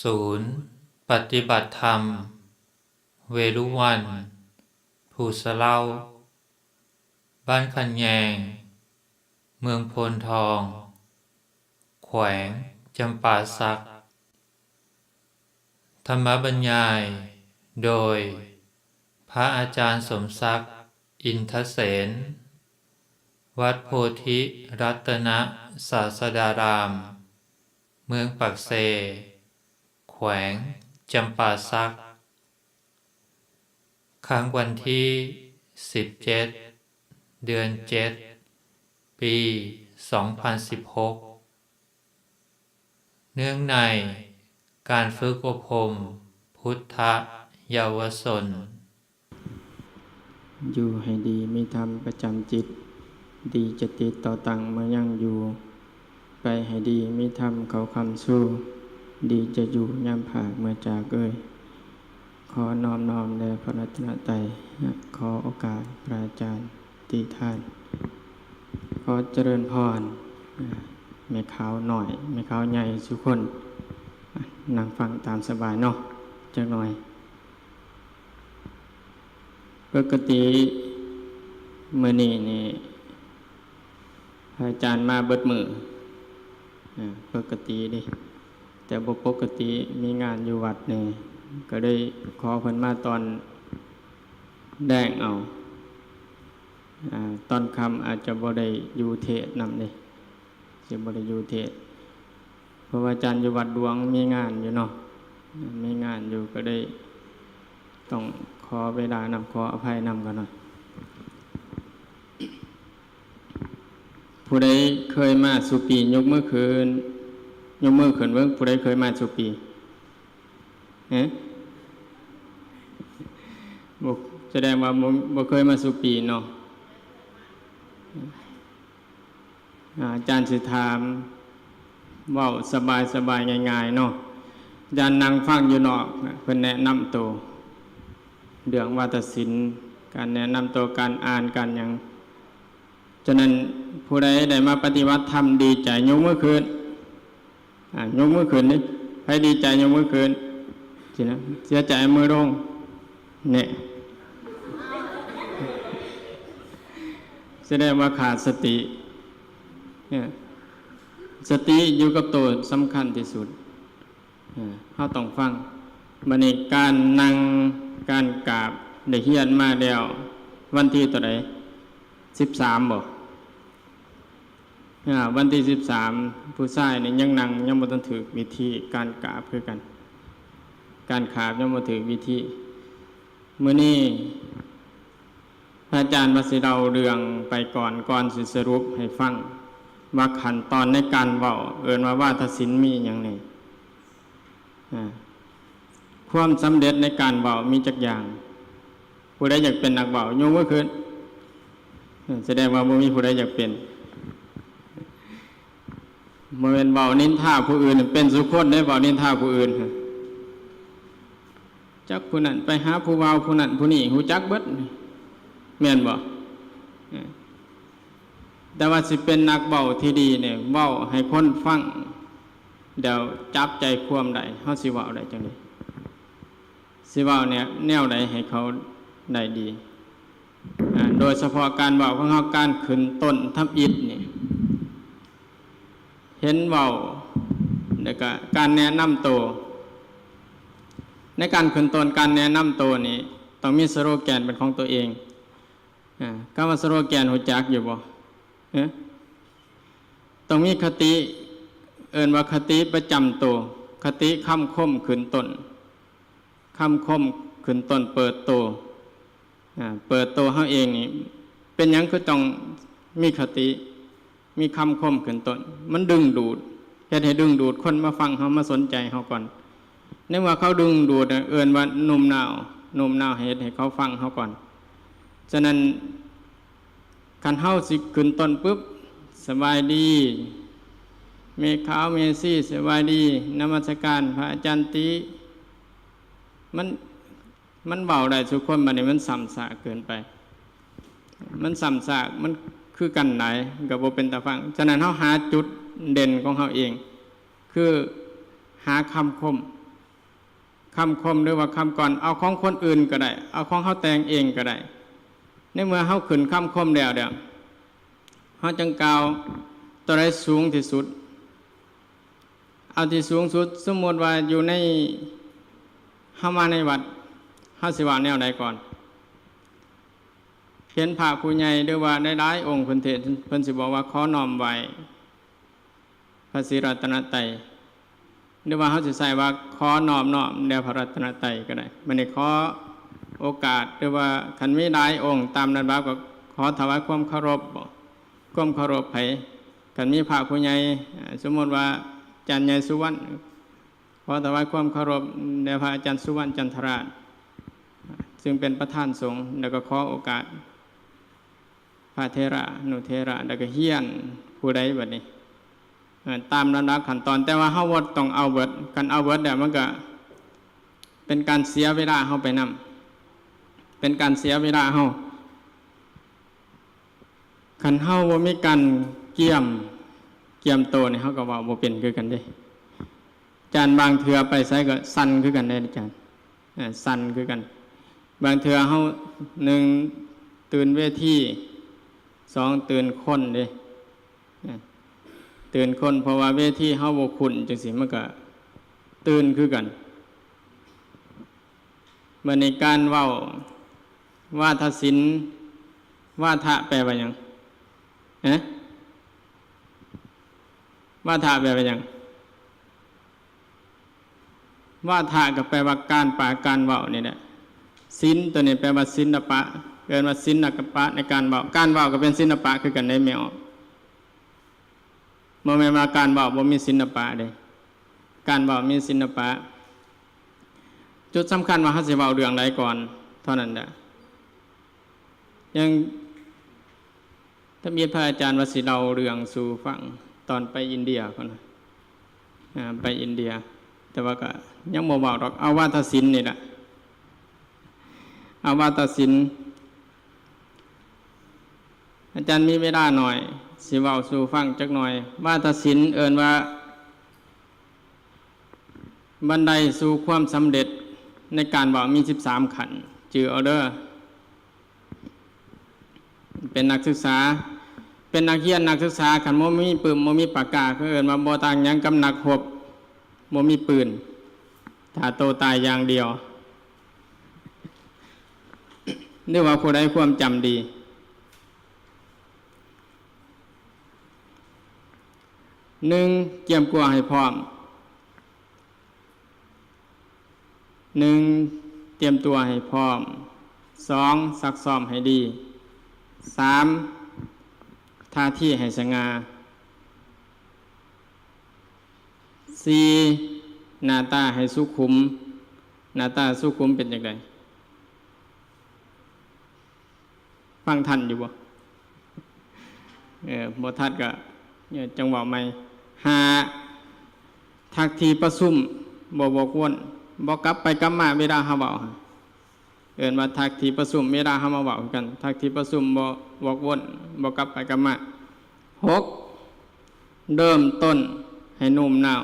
ສູນປະຕິບັດທຳເວລຸວັນ ພູສະເລົາ ບ້ານຂັນແຍງ ເມືອງໂພນທອງ ແຂວງຈຳປາສັກ. ທຳມະບັນຍາຍໂດຍ ພະອາຈານສົມສັກ ອິນທະເສນ ວັດໂພທິລັດຕະນະສາສະດາລາມ ເມືອງປາກເຊ ແຂວງຈຳປາສັກ. ຄັ້ງວັນທີສິບເຈັດ ເດືອນເຈັດ ປີສອງພັນສິບຫົກ ເນື່ອງໃນການຝຶກອົບຮົມພຸດທະເຍົາວະຊົນ. ຢູ່ໃຫ້ດີມີທຳປະຈຳຈິດ, ດີຈະຕິດຕໍ່ຕັ້ງເມື່ອຍັງຢູ່. ໄປໃຫ້ດີມີທຳເຂົ້າຄ້ຳຊູ, ດີຈະຢູ່ຍາມພາກເມື່ອຈາກເອີຍ. ຂໍນ້ອມນ້ອມແດ່ພະລັດຕະນະໄຕ, ຂໍໂອກາດພະອາຈານຕິທານ. ຂໍຈະເລີນພອນ ແມ່ຂາວນ້ອຍ ແມ່ຂາວໃຫຍ່ສູ່ຄົນ. ນັ່ງຟັງຕາມສະບາຍເນາະ ຈັກໜ່ອຍ. ປົກກະຕິມື້ນີ້ນີ້ ພະອາຈານມາເບິດມື້ ອາ ປົກກະຕິເດ້ ແຕ່ບໍ່ປົກກະຕິ ມີງານຢູ່ວັດແດ່ ກໍເລີຍຂໍເພິ່ນມາຕອນແລງເອົາ. ອາ ຕອນຄ່ຳອາດຈະບໍ່ໄດ້ຢູ່ເທດນຳເດ້ ຊິບໍ່ໄດ້ຢູ່ເທດ ເພາະວ່າອາຈານຢູ່ວັດຫຼວງມີງານຢູ່ເນາະ ມີງານຢູ່ ກໍເລີຍຕ້ອງຂໍເວລານຳ ຂໍອະໄພນຳກັນໜ້ອຍ. ຜູ້ໃດເຄີຍມາສູ່ປີ ຍົກມືຂຶ້ນ ຍົກມືຂຶ້ນເບິ່ງ ຜູ້ໃດເຄີຍມາສູ່ປີ? ຮະ? ບໍ່ ສະແດງວ່າບໍ່ ບໍ່ເຄີຍມາສູ່ປີເນາະ. ອາ ອາຈານຊິຖາມ ເວົ້າສະບາຍໆ ງ່າຍໆ ເນາະ. ອາຈານນັ່ງຟັງຢູ່ນອກ ເພິ່ນແນະນຳໂຕ ເລື່ອງວາທະສິນ ການແນະນຳໂຕ ການອ່ານ ການຫຍັງ. ສະນັ້ນ ຜູ້ໃດໄດ້ມາປະຕິບັດທຳດີໃຈ ຍົກມືຂຶ້ນ. ອາ ຍົກມືຂຶ້ນເດ້ ໃຜດີໃຈຍົກມືຂຶ້ນ ຊີ້ນະ ເສຍໃຈເອົາມືລົງ ແນ່ ສະແດງວ່າຂາດສະຕິ. ສະຕິຢູ່ກັບໂຕສຳຄັນທີ່ສຸດ ເຮົາຕ້ອງຟັງ. ບັດນີ້ການນັ່ງ ການກາບ ໄດ້ຮຽນມາແລ້ວ ວັນທີເທົ່າໃດ? ສິບສາມ ບໍ່? ອາ ວັນທີສິບສາມ ຜູ້ຊາຍນີ້ຍັງນັ່ງ ຍັງບໍ່ທັນຖືກວິທີການກາບຄືກັນ ການຂາບຍັງບໍ່ຖືກວິທີ. ມື້ນີ້ພະອາຈານວ່າຊິເລົ່າເລື່ອງໄປກ່ອນ ກ່ອນຊິສະຫຼຸບໃຫ້ຟັງວ່າຂັ້ນຕອນໃນການເວົ້າ ເອີ້ນວ່າວາທະສິນມີຫຍັງແດ່. ອາ ຄວາມສຳເລັດໃນການເວົ້າມີຈັກຢ່າງ? ຜູ້ໃດຢາກເປັນນັກເວົ້າ ຍົກມືຂຶ້ນ. ສະແດງວ່າບໍ່ມີຜູ້ໃດຢາກເປັນ. ບໍ່ແມ່ນເວົ້ານິນທາຜູ້ອື່ນ ເປັນສູ່ຄົນເດ້ ເວົ້ານິນທາຜູ້ອື່ນ. ຈັກຜູ້ນັ້ນໄປຫາຜູ້ວ່າວຜູ້ນັ້ນຜູ້ນີ້ ຮູ້ຈັກເບິດ ແມ່ນບໍ່? ແຕ່ວ່າຊິເປັນນັກເວົ້າທີ່ດີນີ້ ເວົ້າໃຫ້ຄົນຟັງ ແລ້ວຈັບໃຈຄວາມໄດ້ ເຮົາຊິເວົ້າໄດ້ຈັ່ງໃດ? ຊິເວົ້າແນວ ແນວໃດໃຫ້ເຂົາໄດ້ດີ? ອາ ໂດຍສະເພາະການເວົ້າຂອງເຮົາ ການຂຶ້ນຕົ້ນທຳອິດນີ້ ເຫັນເວົ້າ ແລ້ວກະການແນະນຳໂຕ. ໃນການຂຶ້ນຕົ້ນ ການແນະນຳໂຕນີ້ ຕ້ອງມີສະໂລແກນເປັນຂອງຕົວເອງ. ອາ ຄຳວ່າສະໂລແກນຮູ້ຈັກຢູ່ບໍ່? ຮະ? ຕ້ອງມີຄະຕິ ເອີ້ນວ່າຄະຕິປະຈຳໂຕ, ຄະຕິຄຳຄົມຂຶ້ນຕົ້ນ, ຄຳຄົມຂຶ້ນຕົ້ນເປີດໂຕ. ອາ ເປີດໂຕເຮົາເອງນີ້ ເປັນຫຍັງຄືຕ້ອງມີຄະຕິ ມີຄຳຄົມຂຶ້ນຕົ້ນ? ມັນດຶງດູດ ເຮັດໃຫ້ດຶງດູດຄົນມາຟັງເຮົາ ມາສົນໃຈເຮົາກ່ອນ. ໃນເມື່ອເຂົາດຶງດູດ ເອີ້ນວ່າໂນ້ມນ້າວ, ໂນ້ມນ້າວໃຫ້ເຮັດໃຫ້ເຂົາຟັງເຮົາກ່ອນ. ສະນັ້ນ ຄັນເຮົາຊິຂຶ້ນຕົ້ນປຶບ ສະບາຍດີແມ່ຂາວແມ່ຊີ, ສະບາຍດີ ນະມັດສະການພະອາຈານຕິ, ມັນ ມັນເວົ້າໄດ້ສູ່ຄົນ. ບັດນີ້ມັນຊ້ຳຊາກເກີນໄປ, ມັນຊ້ຳຊາກ, ມັນຄືກັນຫຼາຍ ມັນກໍບໍ່ເປັນຕາຟັງ. ສະນັ້ນ ເຮົາຫາຈຸດເດັ່ນຂອງເຮົາເອງ ຄືຫາຄຳຄົມ, ຄຳຄົມ ຫຼືວ່າຄຳກ່ອນ ເອົາຂອງຄົນອື່ນກໍໄດ້ ເອົາຂອງເຮົາແຕ່ງເອງກໍໄດ້. ໃນເມື່ອເຮົາຂຶ້ນຄຳຄົມແລ້ວ ດຽວເຮົາຈຶ່ງກ່າວຕົວໃດສູງທີ່ສຸດ. ເອົາທີ່ສູງສຸດ ສົມມຸດວ່າຢູ່ໃນ ເຮົາມາໃນວັດ ເຮົາຊິເວົ້າແນວໃດກ່ອນ? ເຫັນພະຜູ້ໃຫຍ່ ຫຼືວ່າຫຼາຍໆອົງເພິ່ນເທດ ເພິ່ນຊິບອກວ່າ ຂໍນ້ອມໄຫວ້ພະສີລັດຕະນະໄຕ ຫຼືວ່າເຮົາຊິໃຊ້ວ່າ ຂໍນອບນ້ອມແດ່ພະລັດຕະນະໄຕກໍໄດ້. ບັດນີ້ຂໍໂອກາດ ຫຼືວ່າຄັນມີຫຼາຍອົງຕາມລຳດັບ ກໍຂໍຖວາຍຄວາມເຄົາລົບບໍ ຄວາມເຄົາລົບໃຜ? ຄັນມີພະຜູ້ໃຫຍ່ ສົມມຸດວ່າອາຈານໃຫຍ່ສຸວັນ ຂໍຖວາຍຄວາມເຄົາລົບແດ່ພະອາຈານສຸວັນ ຈັນທະລາດ ຊຶ່ງເປັນປະທານສົງ ແລ້ວກໍຂໍໂອກາດພະເຖລະ ອະນຸເຖລະ ແລ້ວກໍຮຽນຜູ້ໃດບັດນີ້ ເອີ ຕາມລຳດັບຂັ້ນຕອນ. ແຕ່ວ່າເຮົາບໍ່ຕ້ອງເອົາເບິດ ຄັນເອົາເບິດແລ້ວມັນກໍເປັນການເສຍເວລາເຮົາໄປນຳ ເປັນການເສຍເວລາເຮົາ. ຄັນເຮົາບໍ່ມີການກຽມ ກຽມໂຕນີ້ ເຮົາກໍເວົ້າບໍ່ເປັນຄືກັນເດ້. ອາຈານບາງເທື່ອໄປໃສກໍສັ່ນຄືກັນເດ້ອາຈານ ເອີ ສັ່ນຄືກັນ. ບາງເທື່ອເຮົາ ໜຶ່ງ ຕື່ນເວທີ ສອງ ຕື່ນຄົນເດ້ ເອີ ຕື່ນຄົນ ເພາະວ່າເວທີເຮົາບໍ່ຄຸ້ນຈັ່ງຊີ້ ມັນກໍຕື່ນຄືກັນ. ບັດນີ້ການເວົ້າວາທະສິນ ວາທະແປວ່າຫຍັງ? ຮະ? ວາທະແປວ່າຫຍັງ? ວາທະກໍແປວ່າການປາກການເວົ້ານີ້ແຫຼະ. ສິນຕົວນີ້ແປວ່າສິນລະປະ ເອີ້ນວ່າສິນລະປະໃນການເວົ້າ. ການເວົ້າກໍເປັນສິນລະປະຄືກັນເດ້ແມ່ອອກ. ບໍ່ແມ່ນວ່າການເວົ້າບໍ່ມີສິນລະປະເດ້. ການເວົ້າມີສິນລະປະ. ຈຸດສຳຄັນວ່າເຮົາຊິເວົ້າເລື່ອງໃດກ່ອນເທົ່ານັ້ນແຫຼະ. ຢ່າງທຳອິດພະອາຈານວ່າຊິເລົ່າເລື່ອງສູ່ຟັງຕອນໄປອິນເດຍພຸ້ນນະ ອາ ໄປອິນເດຍ. ແຕ່ວ່າກໍຍັງບໍ່ເວົ້າດອກ ເອົາວາທະສິນນີ້ລະ ເອົາວາທະສິນ. ອາຈານມີເວລາໜ້ອຍ ຊິເວົ້າສູ່ຟັງຈັກໜ້ອຍ. ວາທະສິນເອີ້ນວ່າບັນໄດສູ່ຄວາມສຳເລັດໃນການເວົ້າມີສິບສາມຂັ້ນ ຈື່ເອົາເດີ. ເປັນນັກສຶກສາ ເປັນນັກຮຽນນັກສຶກສາ ຄັນບໍ່ມີປຶ້ມ ບໍ່ມີປາກກາ ເຂົາເອີ້ນວ່າບໍ່ຕ່າງຫຍັງກັບນັກຮົບບໍ່ມີປືນ ຖ້າໂຕຕາຍຢ່າງດຽວ. ຫຼືວ່າຜູ້ໃດຄວາມຈຳດີ? ໜຶ່ງ ກຽມຕົວໃຫ້ພ້ອມ. ໜຶ່ງ ກຽມຕົວໃຫ້ພ້ອມ. ສອງ ຊັກຊ້ອມໃຫ້ດີ. ສາມ ທ່າທີໃຫ້ສະຫງ່າ. ສີ່ ໜ້າຕາໃຫ້ສຸຂຸມ. ໜ້າຕາສຸຂຸມເປັນຈັ່ງໃດ? ຟັງທັນຢູ່ບໍ່? ເອີ ບໍ່ທັນກໍ ເອີ ຈັ່ງເວົ້າໃໝ່. ຫ້າ ທັກທີ່ປະຊຸມ ບໍ່ວອກວົນ ບໍ່ກັບໄປກັບມາເວລາເຮົາເວົ້າ ເອີ້ນວ່າທັກທີ່ປະຊຸມ ເວລາເຮົາມາເວົ້າຄືກັນ ທັກທີ່ປະຊຸມ ບໍ່ວອກວົນ ບໍ່ກັບໄປກັບມາ. ຫົກ ເລີ່ມຕົ້ນໃຫ້ໂນ້ມນ້າວ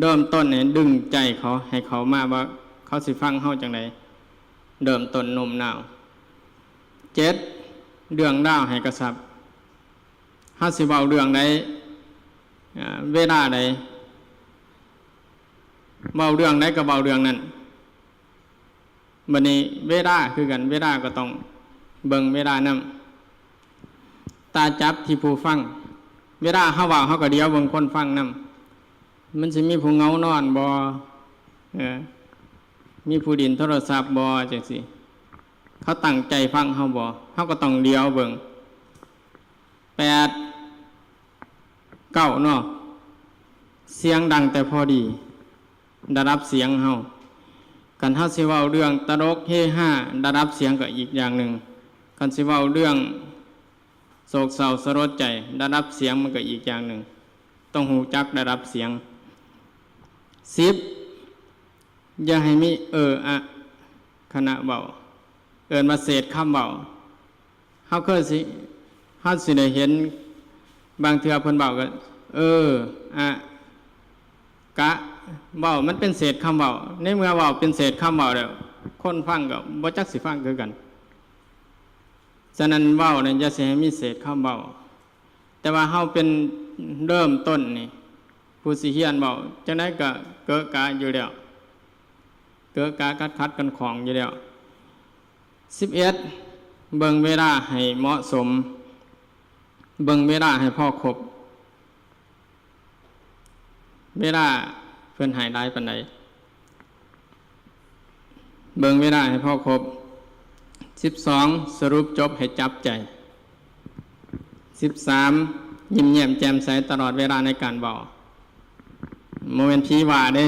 ເລີ່ມຕົ້ນໃຫ້ດຶງໃຈເຂົາ ໃຫ້ເຂົາມາວ່າເຂົາຊິຟັງເຮົາຈັ່ງໃດ ເລີ່ມຕົ້ນໂນ້ມນ້າວ. ເຈັດ ເລື່ອງລາວໃຫ້ກະຊັບ ເຮົາຊິເວົ້າເລື່ອງໃດ ເວລາໃດ ເວົ້າເລື່ອງໃດກໍເວົ້າເລື່ອງນັ້ນ. ບັດນີ້ເວລາຄືກັນ ເວລາກໍຕ້ອງເບິ່ງເວລານຳ ຕາຈັບທີ່ຜູ້ຟັງ. ເວລາເຮົາເວົ້າ ເຮົາກໍຫຼຽວເບິ່ງຄົນຟັງນຳ ມັນຊິມີຜູ້ເຫງົານອນບໍ່ ເອີ ມີຜູ້ຫຼິ້ນໂທລະສັບບໍ່ ຈັ່ງຊີ້ ເຂົາຕັ້ງໃຈຟັງເຮົາບໍ່ ເຮົາກໍຕ້ອງຫຼຽວເບິ່ງ. ແປດ ເກົ້າເນາະ ສຽງດັງແຕ່ພໍດີ ລະດັບສຽງເຮົາ. ຄັນເຮົາຊິເວົ້າເລື່ອງຕະຫຼົກເຮຮາ ລະດັບສຽງກໍອີກຢ່າງໜຶ່ງ ຄັນຊິເວົ້າເລື່ອງໂສກເສົ້າສະຫຼົດໃຈ ລະດັບສຽງມັນກໍອີກຢ່າງໜຶ່ງ ຕ້ອງຮູ້ຈັກລະດັບສຽງ. ສິບ ຢ່າໃຫ້ມີເອີອະຂະນະເວົ້າ ເອີ້ນວ່າເສດຄຳເວົ້າ. ເຮົາເຄີຍຊິ ເຮົາຊິໄດ້ເຫັນບາງເທື່ອເພິ່ນເວົ້າກໍ ເອີ ອະ ກະ ເວົ້າມັນເປັນເສດຄຳເວົ້າ, ໃນເມື່ອເວົ້າເປັນເສດຄຳເວົ້າແລ້ວ ຄົນຟັງກໍບໍ່ຈັກຊິຟັງຄືກັນ. ສະນັ້ນເວົ້ານັ້ນຢ່າຊິໃຫ້ມີເສດຄຳເວົ້າ, ແຕ່ວ່າເຮົາເປັນເລີ່ມຕົ້ນນີ້ ຜູ້ຊິຮຽນເວົ້າ ຈັ່ງໃດກໍເກະກະຢູ່ແລ້ວ, ເກະກະຂັດໆຂ້ອງໆຢູ່ແລ້ວ. ສິບເອັດ ເບິ່ງເວລາໃຫ້ເໝາະສົມ, ເບິ່ງເວລາໃຫ້ພໍຄົບ. ເວລາເພິ່ນໃຫ້ຫຼາຍປານໃດ? ເບິ່ງເວລາໃຫ້ພໍຄົບ. ສິບສອງ ສະຫຼຸບຈົບໃຫ້ຈັບໃຈ. ສິບສາມ ຍິ້ມແຍ້ມແຈ່ມໃສຕະຫຼອດເວລາໃນການເວົ້າ. ບໍ່ແມ່ນຜີຫວ້າເດ້.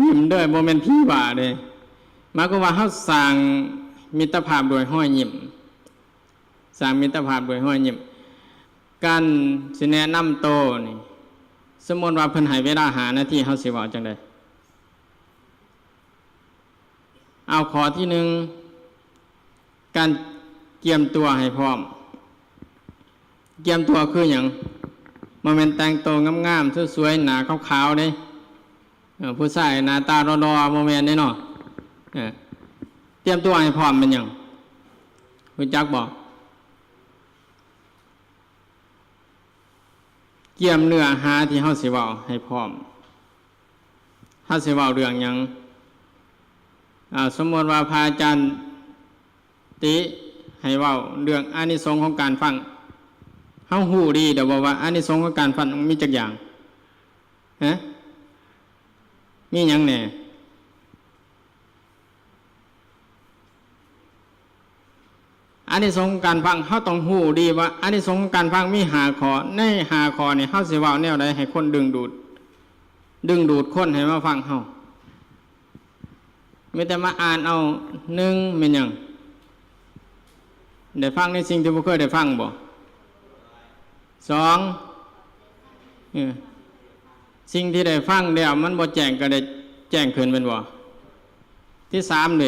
ຍິ້ມເດີ ບໍ່ແມ່ນຜີຫວ້າເດ້. ໝາຍຄວາມວ່າເຮົາສ້າງມິດຕະພາບດ້ວຍຮອຍຍິ້ມ. ສ້າງມິດຕະພາບດ້ວຍຮອຍຍິ້ມ. ການຊິແນະນຳໂຕນີ້ ສົມມຸດວ່າເພິ່ນໃຫ້ເວລາຫ້ານາທີ ເຮົາຊິເວົ້າຈັ່ງໃດ? ເອົາຂໍ້ທີໜຶ່ງ ການກຽມຕົວໃຫ້ພ້ອມ. ກຽມຕົວຄືຫຍັງ? ບໍ່ແມ່ນແຕ່ງໂຕງາມໆ ສວຍໆ ໜ້າຂາວໆເດ້. ເອີ ຜູ້ຊາຍໜ້າຕາຫຼໍ່ໆ ບໍ່ແມ່ນເດ້ເນາະ. ເອີ ກຽມຕົວໃຫ້ພ້ອມແມ່ນຫຍັງ? ຮູ້ຈັກບໍ່? ກຽມເນື້ອຫາທີ່ເຮົາຊິເວົ້າໃຫ້ພ້ອມ. ເຮົາຊິເວົ້າເລື່ອງຫຍັງ? ອາ ສົມມຸດວ່າພະອາຈານຕິໃຫ້ເວົ້າເລື່ອງອານິສົງຂອງການຟັງ. ເຮົາຮູ້ດີແລ້ວບໍ່ວ່າອານິສົງຂອງການຟັງມີຈັກຢ່າງ? ຮະ? ມີຫຍັງແດ່? ອານິສົງຂອງການຟັງ ເຮົາຕ້ອງຮູ້ດີວ່າອານິສົງຂອງການຟັງມີຫ້າຂໍ້. ໃນຫ້າຂໍ້ນີ້ ເຮົາຊິເວົ້າແນວໃດໃຫ້ຄົນດຶງດູດ, ດຶງດູດຄົນໃຫ້ມາຟັງເຮົາ? ມີແຕ່ມາອ່ານເອົາ. ໜຶ່ງ ແມ່ນຫຍັງ? ໄດ້ຟັງໃນສິ່ງທີ່ບໍ່ເຄີຍໄດ້ຟັງບໍ່? ສອງ ເອີ ສິ່ງທີ່ໄດ້ຟັງແລ້ວມັນບໍ່ແຈ້ງກໍໄດ້ແຈ້ງຂຶ້ນແມ່ນບໍ່? ທີສາມເດ?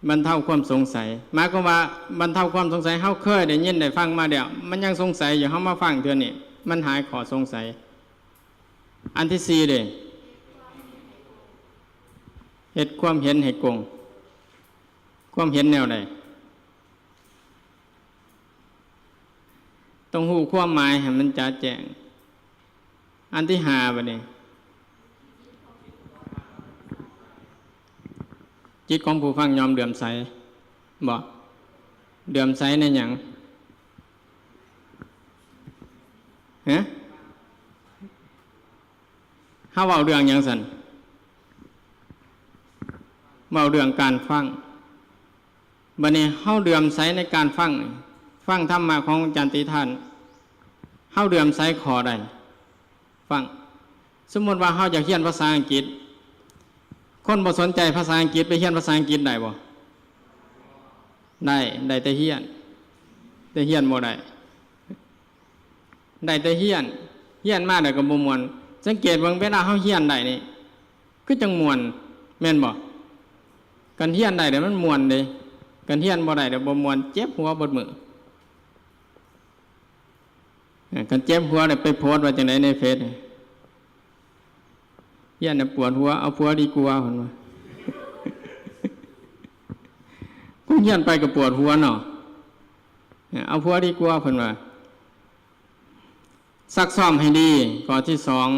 ບັນເທົາຄວາມສົງໄສ. ໝາຍຄວາມວ່າບັນເທົາຄວາມສົງໄສ ເຮົາເຄີຍໄດ້ຍິນໄດ້ຟັງມາແລ້ວ ມັນຍັງສົງໄສຢູ່ ເຮົາມາຟັງເທື່ອນີ້ ມັນຫາຍຂໍ້ສົງໄສ. ອັນທີສີ່ເດ? ເຮັດຄວາມເຫັນໃຫ້ກົງ. ຄວາມເຫັນແນວໃດ? ຕ້ອງຮູ້ຄວາມໝາຍໃຫ້ມັນຈະແຈ້ງ. ອັນທີຫ້າບັດນີ້ ຈິດຂອງຜູ້ຟັງຍອມເຫຼື້ອມໃສ. ບໍ່ ເຫຼື້ອມໃສໃນຫຍັງ? ຮະ? ເຮົາເວົ້າເລື່ອງຫຍັງຊັ້ນ? ເວົ້າເລື່ອງການຟັງ. ບັດນີ້ເຮົາເຫຼື້ອມໃສໃນການຟັງ, ຟັງທຳມະຂອງອາຈານຕິທານ, ເຮົາເຫຼື້ອມໃສຂໍ້ໃດ? ຟັງ. ສົມມຸດວ່າເຮົາຢາກຮຽນພາສາອັງກິດ, ຄົນບໍ່ສົນໃຈພາສາອັງກິດ ໄປຮຽນພາສາອັງກິດໄດ້ບໍ່? ໄດ້, ໄດ້ແຕ່ຮຽນ, ແຕ່ຮຽນບໍ່ໄດ້. ໄດ້ແຕ່ຮຽນ, ຮຽນມາແລ້ວກໍບໍ່ມ່ວນ. ສັງເກດເບິ່ງ ເວລາເຮົາຮຽນໄດ້ນີ້ ຄືຈັ່ງມ່ວນ, ແມ່ນບໍ່? ຄັນຮຽນໄດ້ແລ້ວມັນມ່ວນເດ້, ຄັນຮຽນບໍ່ໄດ້ແລ້ວບໍ່ມ່ວນ, ເຈັບຫົວເບິດມື້. ເອີ ຄັນເຈັບຫົວແລ້ວໄປໂພສວ່າຈັ່ງໃດໃນເຟສ? ຮຽນແລ້ວປວດຫົວ, ເອົາຜົວດີກວ່າ ເພິ່ນວ່າ. ຄົນຮຽນໄປກໍປວດຫົວເນາະ, ເອົາຜົວດີກວ່າ ເພິ່ນວ່າ. ຊັກຊ້ອມໃຫ້ດີ. ຂໍ້ທີສອງ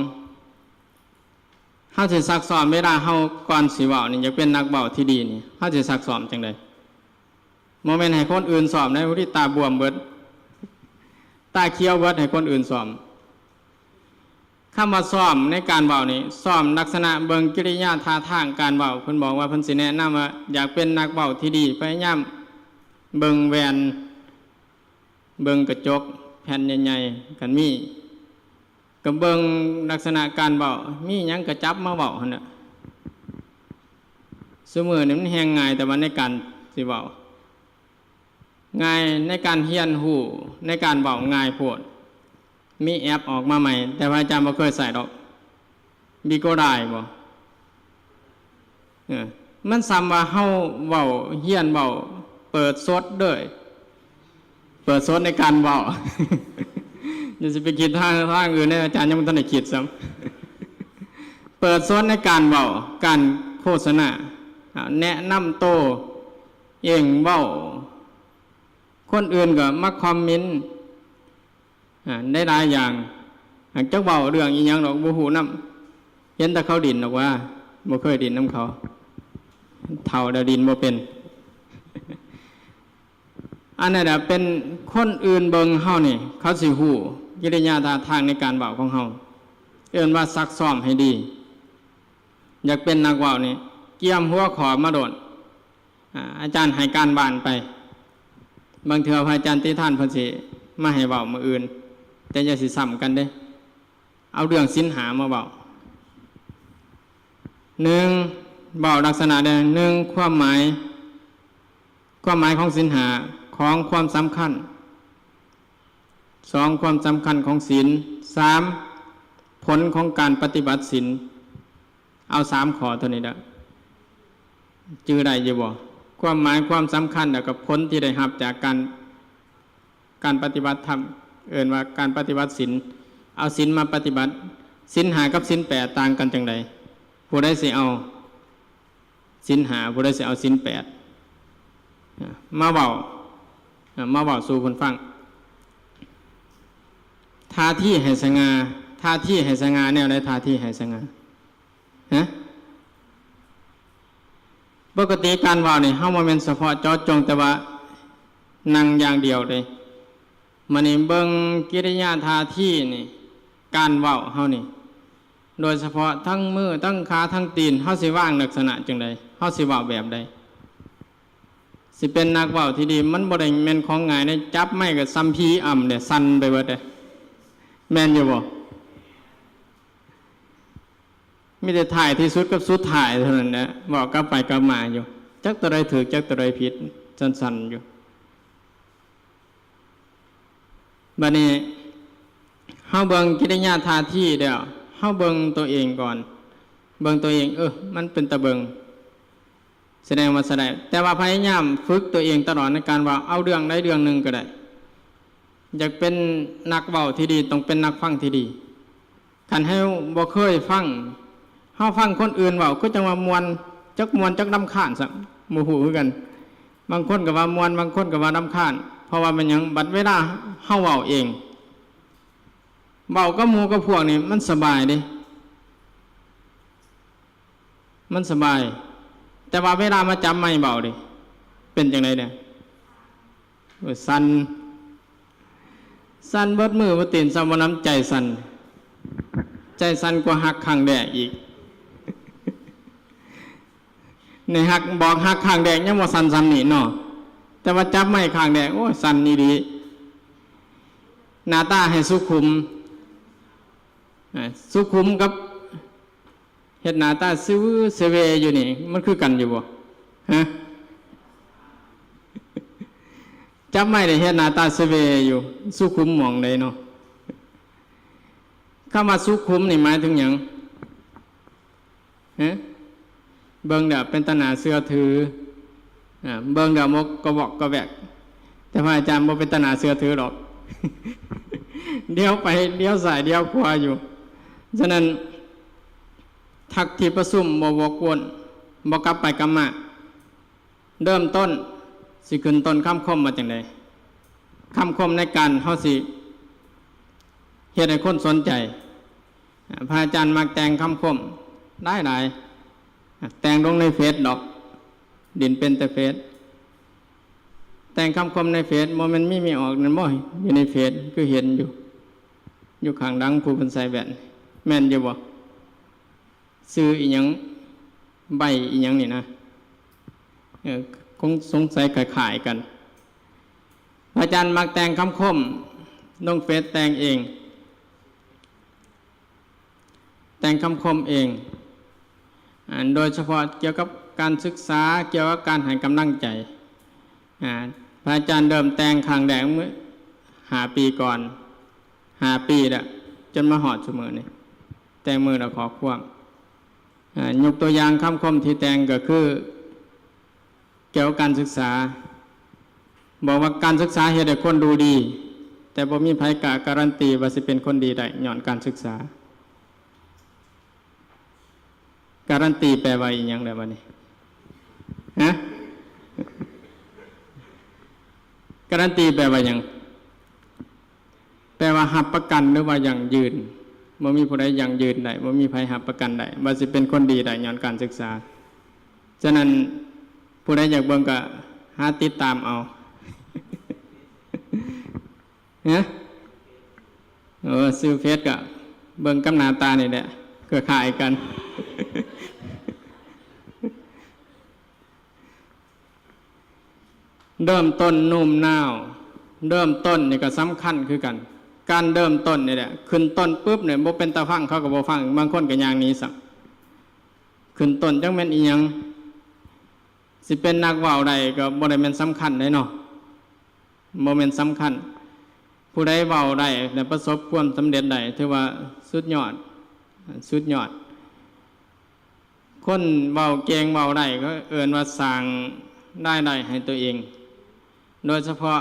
ເຮົາຊິຊັກຊ້ອມເວລາເຮົາ ກ່ອນຊິເວົ້ານີ້ ຢາກເປັນນັກເວົ້າທີ່ດີນີ້ ເຮົາຊິຊັກຊ້ອມຈັ່ງໃດ? ບໍ່ແມ່ນໃຫ້ຄົນອື່ນຊ້ອມໃດ, ຜູ້ທີ່ຕາບວມເບິດ, ຕາຂຽວເບິດ ໃຫ້ຄົນອື່ນຊ້ອມ. ຄຳວ່າຊ້ອມໃນການເວົ້ານີ້ ຊ້ອມລັກສະນະເບິ່ງກິລິຍາທ່າທາງການເວົ້າ. ເພິ່ນບອກວ່າເພິ່ນຊິແນະນຳວ່າ ຢາກເປັນນັກເວົ້າທີ່ດີ ພະຍາຍາມເບິ່ງແວ່ນ, ເບິ່ງກະຈົກແຜ່ນໃຫຍ່ໆ ຄັນມີ. ກໍເບິ່ງລັກສະນະການເວົ້າ, ມີຫຍັງກໍຈັບມາເວົ້າຫັ້ນແຫຼະ. ຊຸມື້ນີ້ມັນແຮ່ງງ່າຍ, ແຕ່ວ່າໃນການຊິເວົ້າ, ງ່າຍໃນການຮຽນຮູ້, ໃນການເວົ້າງ່າຍໂພດ. ມີແອັບອອກມາໃໝ່, ແຕ່ວ່າອາຈານບໍ່ເຄີຍໃຊ້ດອກ. ບີໂກໄດ້ບໍ່? ເອີ ມັນສ່ຳວ່າເຮົາເວົ້າ, ຮຽນເວົ້າ, ເປີດສົດເລີຍ, ເປີດສົດໃນການເວົ້າ. ຢ່າຊິໄປຄິດທາງ ທາງອື່ນເດ້ ອາຈານຍັງບໍ່ທັນໄດ້ຄິດຊ້ຳ. ເປີດສອນໃນການເວົ້າ ການໂຄສະນາ ອາ ແນະນຳໂຕເອງ ເວົ້າ ຄົນອື່ນກໍມາຄອມເມັນ ອາ ໄດ້ຫຼາຍຢ່າງ. ຫາກຈັກເວົ້າເລື່ອງອີ່ຫຍັງດອກ ບໍ່ຮູ້ນຳ. ເຫັນແຕ່ເຂົາຫຼິ້ນດອກວ່າ ບໍ່ເຄີຍຫຼິ້ນນຳເຂົາ. ເຖົ້າແລ້ວຫຼິ້ນບໍ່ເປັນ. ອັນນັ້ນນະ ເປັນຄົນອື່ນເບິ່ງເຮົານີ້ ເຂົາຊິຮູ້ກິລິຍາທ່າທາງໃນການເວົ້າຂອງເຮົາ. ເອີ້ນວ່າຊັກຊ້ອມໃຫ້ດີ. ຢາກເປັນນັກເວົ້ານີ້ ກຽມຫົວຂໍ້ມາໂລດ. ອາ ອາຈານໃຫ້ການບ້ານໄປ. ບາງເທື່ອພະອາຈານຕິທານເພິ່ນຊິມາໃຫ້ເວົ້າມື້ອື່ນ, ແຕ່ຢ່າຊິຊ້ຳກັນເດ້. ເອົາເລື່ອງສິນຫ້າມາເວົ້າ. ໜຶ່ງ ເວົ້າລັກສະນະໃດ? ໜຶ່ງ ຄວາມໝາຍ, ຄວາມໝາຍຂອງສິນຫ້າ, ສອງ ຄວາມສຳຄັນ, ສອງ ຄວາມສຳຄັນຂອງສິນ, ສາມ ຜົນຂອງການປະຕິບັດສິນ. ເອົາສາມຂໍ້ເທົ່ານີ້ເດີ. ຈື່ໄດ້ຢູ່ບໍ່? ຄວາມໝາຍ, ຄວາມສຳຄັນ ແລ້ວກໍຜົນທີ່ໄດ້ຮັບຈາກການ ການປະຕິບັດທຳ ເອີ້ນວ່າການປະຕິບັດສິນ. ເອົາສິນມາປະຕິບັດ. ສິນຫ້າກັບສິນແປດຕ່າງກັນຈັ່ງໃດ? ຜູ້ໃດຊິເອົາສິນຫ້າ? ຜູ້ໃດຊິເອົາສິນແປດ? ມາເວົ້າ ມາເວົ້າສູ່ເພິ່ນຟັງ. ທ່າທີໃຫ້ສະຫງ່າ. ທ່າທີໃຫ້ສະຫງ່າແນວໃດ? ທ່າທີໃຫ້ສະຫງ່າ. ຮະ? ປົກກະຕິການເວົ້ານີ້ ເຮົາບໍ່ແມ່ນສະເພາະເຈາະຈົງແຕ່ວ່ານັ່ງຢ່າງດຽວເດ້. ມານີ້ເບິ່ງກິລິຍາທ່າທີນີ້ ການເວົ້າເຮົານີ້ ໂດຍສະເພາະທັງມື ທັງຂາ ທັງຕີນ ເຮົາຊິວາງລັກສະນະຈັ່ງໃດ? ເຮົາຊິເວົ້າແບບໃດ? ຊິເປັນນັກເວົ້າທີ່ດີ ມັນບໍ່ໄດ້ແມ່ນຂອງງ່າຍເດ້. ຈັບໄມກໍສ່ຳຜີອຳເດ້ ສັ່ນໄປເບິດເດ້. ແມ່ນຢູ່ບໍ່? ມີແຕ່ທ້າຍທີ່ສຸດກັບສຸດທ້າຍເທົ່ານັ້ນແຫຼະ ເວົ້າກັບໄປກັບມາຢູ່ ຈັກຕົວໃດຖືກ ຈັກຕົວໃດຜິດ ສັ່ນໆຢູ່. ບັດນີ້ເຮົາເບິ່ງກິລິຍາທ່າທີແລ້ວ ເຮົາເບິ່ງຕົວເອງກ່ອນ ເບິ່ງຕົວເອງ ເອີ ມັນເປັນຕາເບິ່ງ ສະແດງວ່າໃຊ້ໄດ້ ແຕ່ວ່າພະຍາຍາມຝຶກຕົວເອງຕະຫຼອດໃນການເວົ້າ ເອົາເລື່ອງໃດເລື່ອງໜຶ່ງກໍໄດ້. ຢາກເປັນນັກເວົ້າທີ່ດີ ຕ້ອງເປັນນັກຟັງທີ່ດີ. ຄັນເຮົາບໍ່ເຄີຍຟັງ ເຮົາຟັງຄົນອື່ນເວົ້າ ຄືຈັ່ງວ່າມ່ວນ ຈັກມ່ວນຈັກລຳຄານຊ້ຳ ບໍ່ຮູ້ຄືກັນ. ບາງຄົນກໍວ່າມ່ວນ ບາງຄົນກໍວ່າລຳຄານ. ເພາະວ່າແມ່ນຫຍັງ? ບັດເວລາເຮົາເວົ້າເອງ ເວົ້າກັບໝູ່ກັບພວກນີ້ ມັນສະບາຍເດ້. ມັນສະບາຍ ແຕ່ວ່າເວລາມາຈັບໄມເວົ້າເດ ເປັນຈັ່ງໃດເດ? ໂອ້ຍ ສັ່ນ ສັ່ນເບິດມືເບິດຕີນ ສ່ຳວ່ານ້ຳໃຈສັ່ນ ໃຈສັ່ນກວ່າຮັກຄັ້ງແລກອີກ. ໃນຮັກ ບອກຮັກຄັ້ງແລກຍັງບໍ່ສັ່ນສ່ຳນີ້ເນາະ ແຕ່ວ່າຈັບໄມຄັ້ງແລກ ໂອ້ຍ ສັ່ນອີ່ຫຼີ. ໜ້າຕາໃຫ້ສຸຂຸມ ອາ ສຸຂຸມກັບ ເຮັດໜ້າຕາຊະວືຊະເວຢູ່ນີ້ ມັນຄືກັນຢູ່ບໍ່? ຮະ? ຈັບໄມໄດ້ເຮັດໜ້າຕາຊະເວຢູ່ ສຸຂຸມໝ່ອງໃດເນາະ? ຄຳວ່າສຸຂຸມນີ້ໝາຍເຖິງຫຍັງ? ຮະ? ເບິ່ງແລ້ວເປັນຕາໜ້າເຊື່ອຖື. ອາ ເບິ່ງແລ້ວບໍ່ກະວອກກະແວກ ແຕ່ພະອາຈານບໍ່ເປັນຕາໜ້າເຊື່ອຖືດອກ ດຽວໄປດຽວຊ້າຍດຽວຂວາຢູ່. ສະນັ້ນ ທັກທີ່ປະຊຸມ ບໍ່ວອກວົນ ບໍ່ກັບໄປກັບມາ. ເລີ່ມຕົ້ນ ຊິຂຶ້ນຕົ້ນຄຳຄົມວ່າຈັ່ງໃດ? ຄຳຄົມໃນການເຮົາຊິເຮັດໃຫ້ຄົນສົນໃຈ. ອາ ພະອາຈານມັກແຕ່ງຄຳຄົມຫຼາຍໆ ອາ ແຕ່ງລົງໃນເຟສດອກ ຫຼິ້ນເປັນແຕ່ເຟສ. ແຕ່ງຄຳຄົມໃນເຟສ ບໍ່ແມ່ນມີ ມີອອກນັ້ນບໍ່? ຢູ່ໃນເຟສຄືເຫັນຢູ່ ຢູ່ຂ້າງຫຼັງຜູ້ເພິ່ນໃສ່ແວ່ນ ແມ່ນຢູ່ບໍ່? ຊື່ອີ່ຫຍັງ ໃບອີ່ຫຍັງນີ້ນະ ເອີ ຄົງສົງໄສຄ້າຍໆກັນ. ພະອາຈານມັກແຕ່ງຄຳຄົມລົງເຟສ ແຕ່ງເອງ ແຕ່ງຄຳຄົມເອງ ອັນ ໂດຍສະເພາະກ່ຽວກັບການສຶກສາ ກ່ຽວກັບການໃຫ້ກຳລັງໃຈ. ອາ ພະອາຈານເລີ່ມແຕ່ງຄັ້ງແລກເມື່ອຫ້າປີກ່ອນ ຫ້າປີແລ້ວ ຈົນມາຮອດຊຸມື້ນີ້ ແຕ່ງມື້ລະຂໍ້ຄວາມ. ອາ ຍົກຕົວຢ່າງຄຳຄົມທີ່ແຕ່ງກໍຄື ກ່ຽວກັບການສຶກສາ ບອກວ່າການສຶກສາເຮັດໃຫ້ຄົນຮູ້ດີ. ແຕ່ບໍ່ມີໃຜກ້າກາຣັນຕີວ່າຊິເປັນຄົນດີໄດ້ຍ້ອນການສຶກສາ. ກາຣັນຕີແປວ່າອີ່ຫຍັງແລ້ວບັດນີ້? ຮະ? ກາຣັນຕີແປວ່າຫຍັງ? ແປວ່າຮັບປະກັນ ຫຼືວ່າຢັ້ງຢືນ. ບໍ່ມີຜູ້ໃດຢັ້ງຢືນໄດ້, ບໍ່ມີໃຜຮັບປະກັນໄດ້ ວ່າຊິເປັນຄົນດີໄດ້ຍ້ອນການສຶກສາ. ສະນັ້ນ ຜູ້ໃດຢາກເບິ່ງກໍຫາຕິດຕາມເອົາ. ຮະ? ໂອ້ ຊື່ເຟສກໍເບິ່ງກັບໜ້າຕານີ້ແຫຼະ ຄືຄ້າຍກັນ. ເລີ່ມຕົ້ນໂນ້ມນ້າວ, ເລີ່ມຕົ້ນນີ້ກໍສຳຄັນຄືກັນ. ການເລີ່ມຕົ້ນນີ້ແຫຼະ, ຂຶ້ນຕົ້ນປຶບນີ້ບໍ່ເປັນຕາຟັງ ເຂົາກໍບໍ່ຟັງ, ບາງຄົນກໍຍ່າງໜີຊ້ຳ. ຂຶ້ນຕົ້ນຈັກແມ່ນອີ່ຫຍັງ? ຊິເປັນນັກເວົ້າໄດ້ກໍບໍ່ໄດ້ແມ່ນສຳຄັນເດ້ເນາະ, ບໍ່ແມ່ນສຳຄັນ. ຜູ້ໃດເວົ້າໄດ້ ແລະ ປະສົບຄວາມສຳເລັດໄດ້ ຖືວ່າສຸດຍອດ, ສຸດຍອດ. ຄົນເວົ້າເກັ່ງເວົ້າໄດ້ ກໍເອີ້ນວ່າສ້າງລາຍໄດ້ໃຫ້ຕົວເອງ, ໂດຍສະເພາະ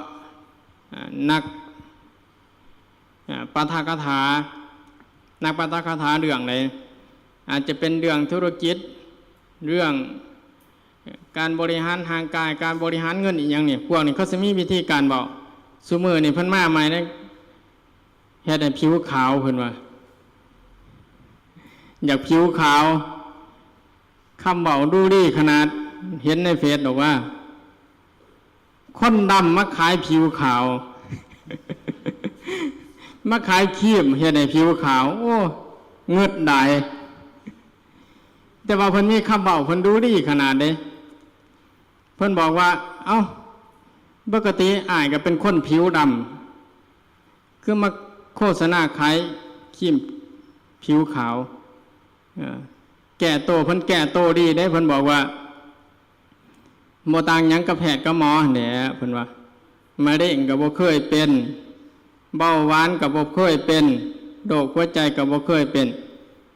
ອາ ນັກ ອາ ປາຖະກະຖາ, ນັກປາຖະກະຖາເລື່ອງໃດ? ອາດຈະເປັນເລື່ອງທຸລະກິດ, ເລື່ອງ ການບໍລິຫານຮ່າງກາຍ, ການບໍລິຫານເງິນອີ່ຫຍັງນີ້, ພວກນີ້ເຂົາຊິມີວິທີການເວົ້າ. ຊຸມື້ນີ້ເພິ່ນມາໃໝ່ເດ້, ເຮັດໃຫ້ຜິວຂາວ ເພິ່ນວ່າ ຢາກຜິວຂາວ. ຄຳເວົ້າດູດີຂະໜາດ, ເຫັນໃນເຟສດອກວ່າ ຄົນດຳມາຂາຍຜິວຂາວ, ມາຂາຍຄຣີມເຮັດໃຫ້ຜິວຂາວ. ໂອ້ ເງິດຫຼາຍ. ແຕ່ວ່າເພິ່ນມີຄຳເວົ້າ, ເພິ່ນດູດີຂະໜາດເດ້. ເພິ່ນບອກວ່າ ເອົ້າ ປົກກະຕິອ້າຍກໍເປັນຄົນຜິວດຳ, ຄືມາໂຄສະນາຂາຍຄຣີມຜິວຂາວ? ເອີ ແກ້ໂຕ, ເພິ່ນແກ້ໂຕດີເດ້. ເພິ່ນບອກວ່າ ບໍ່ຕ່າງຫຍັງກັບແພດກັບໝໍຫັ້ນແຫຼະ ເພິ່ນວ່າ. ມະເຮັງກໍບໍ່ເຄີຍເປັນ, ເບົາຫວານກໍບໍ່ເຄີຍເປັນ, ໂລກຫົວໃຈກໍບໍ່ເຄີຍເປັນ,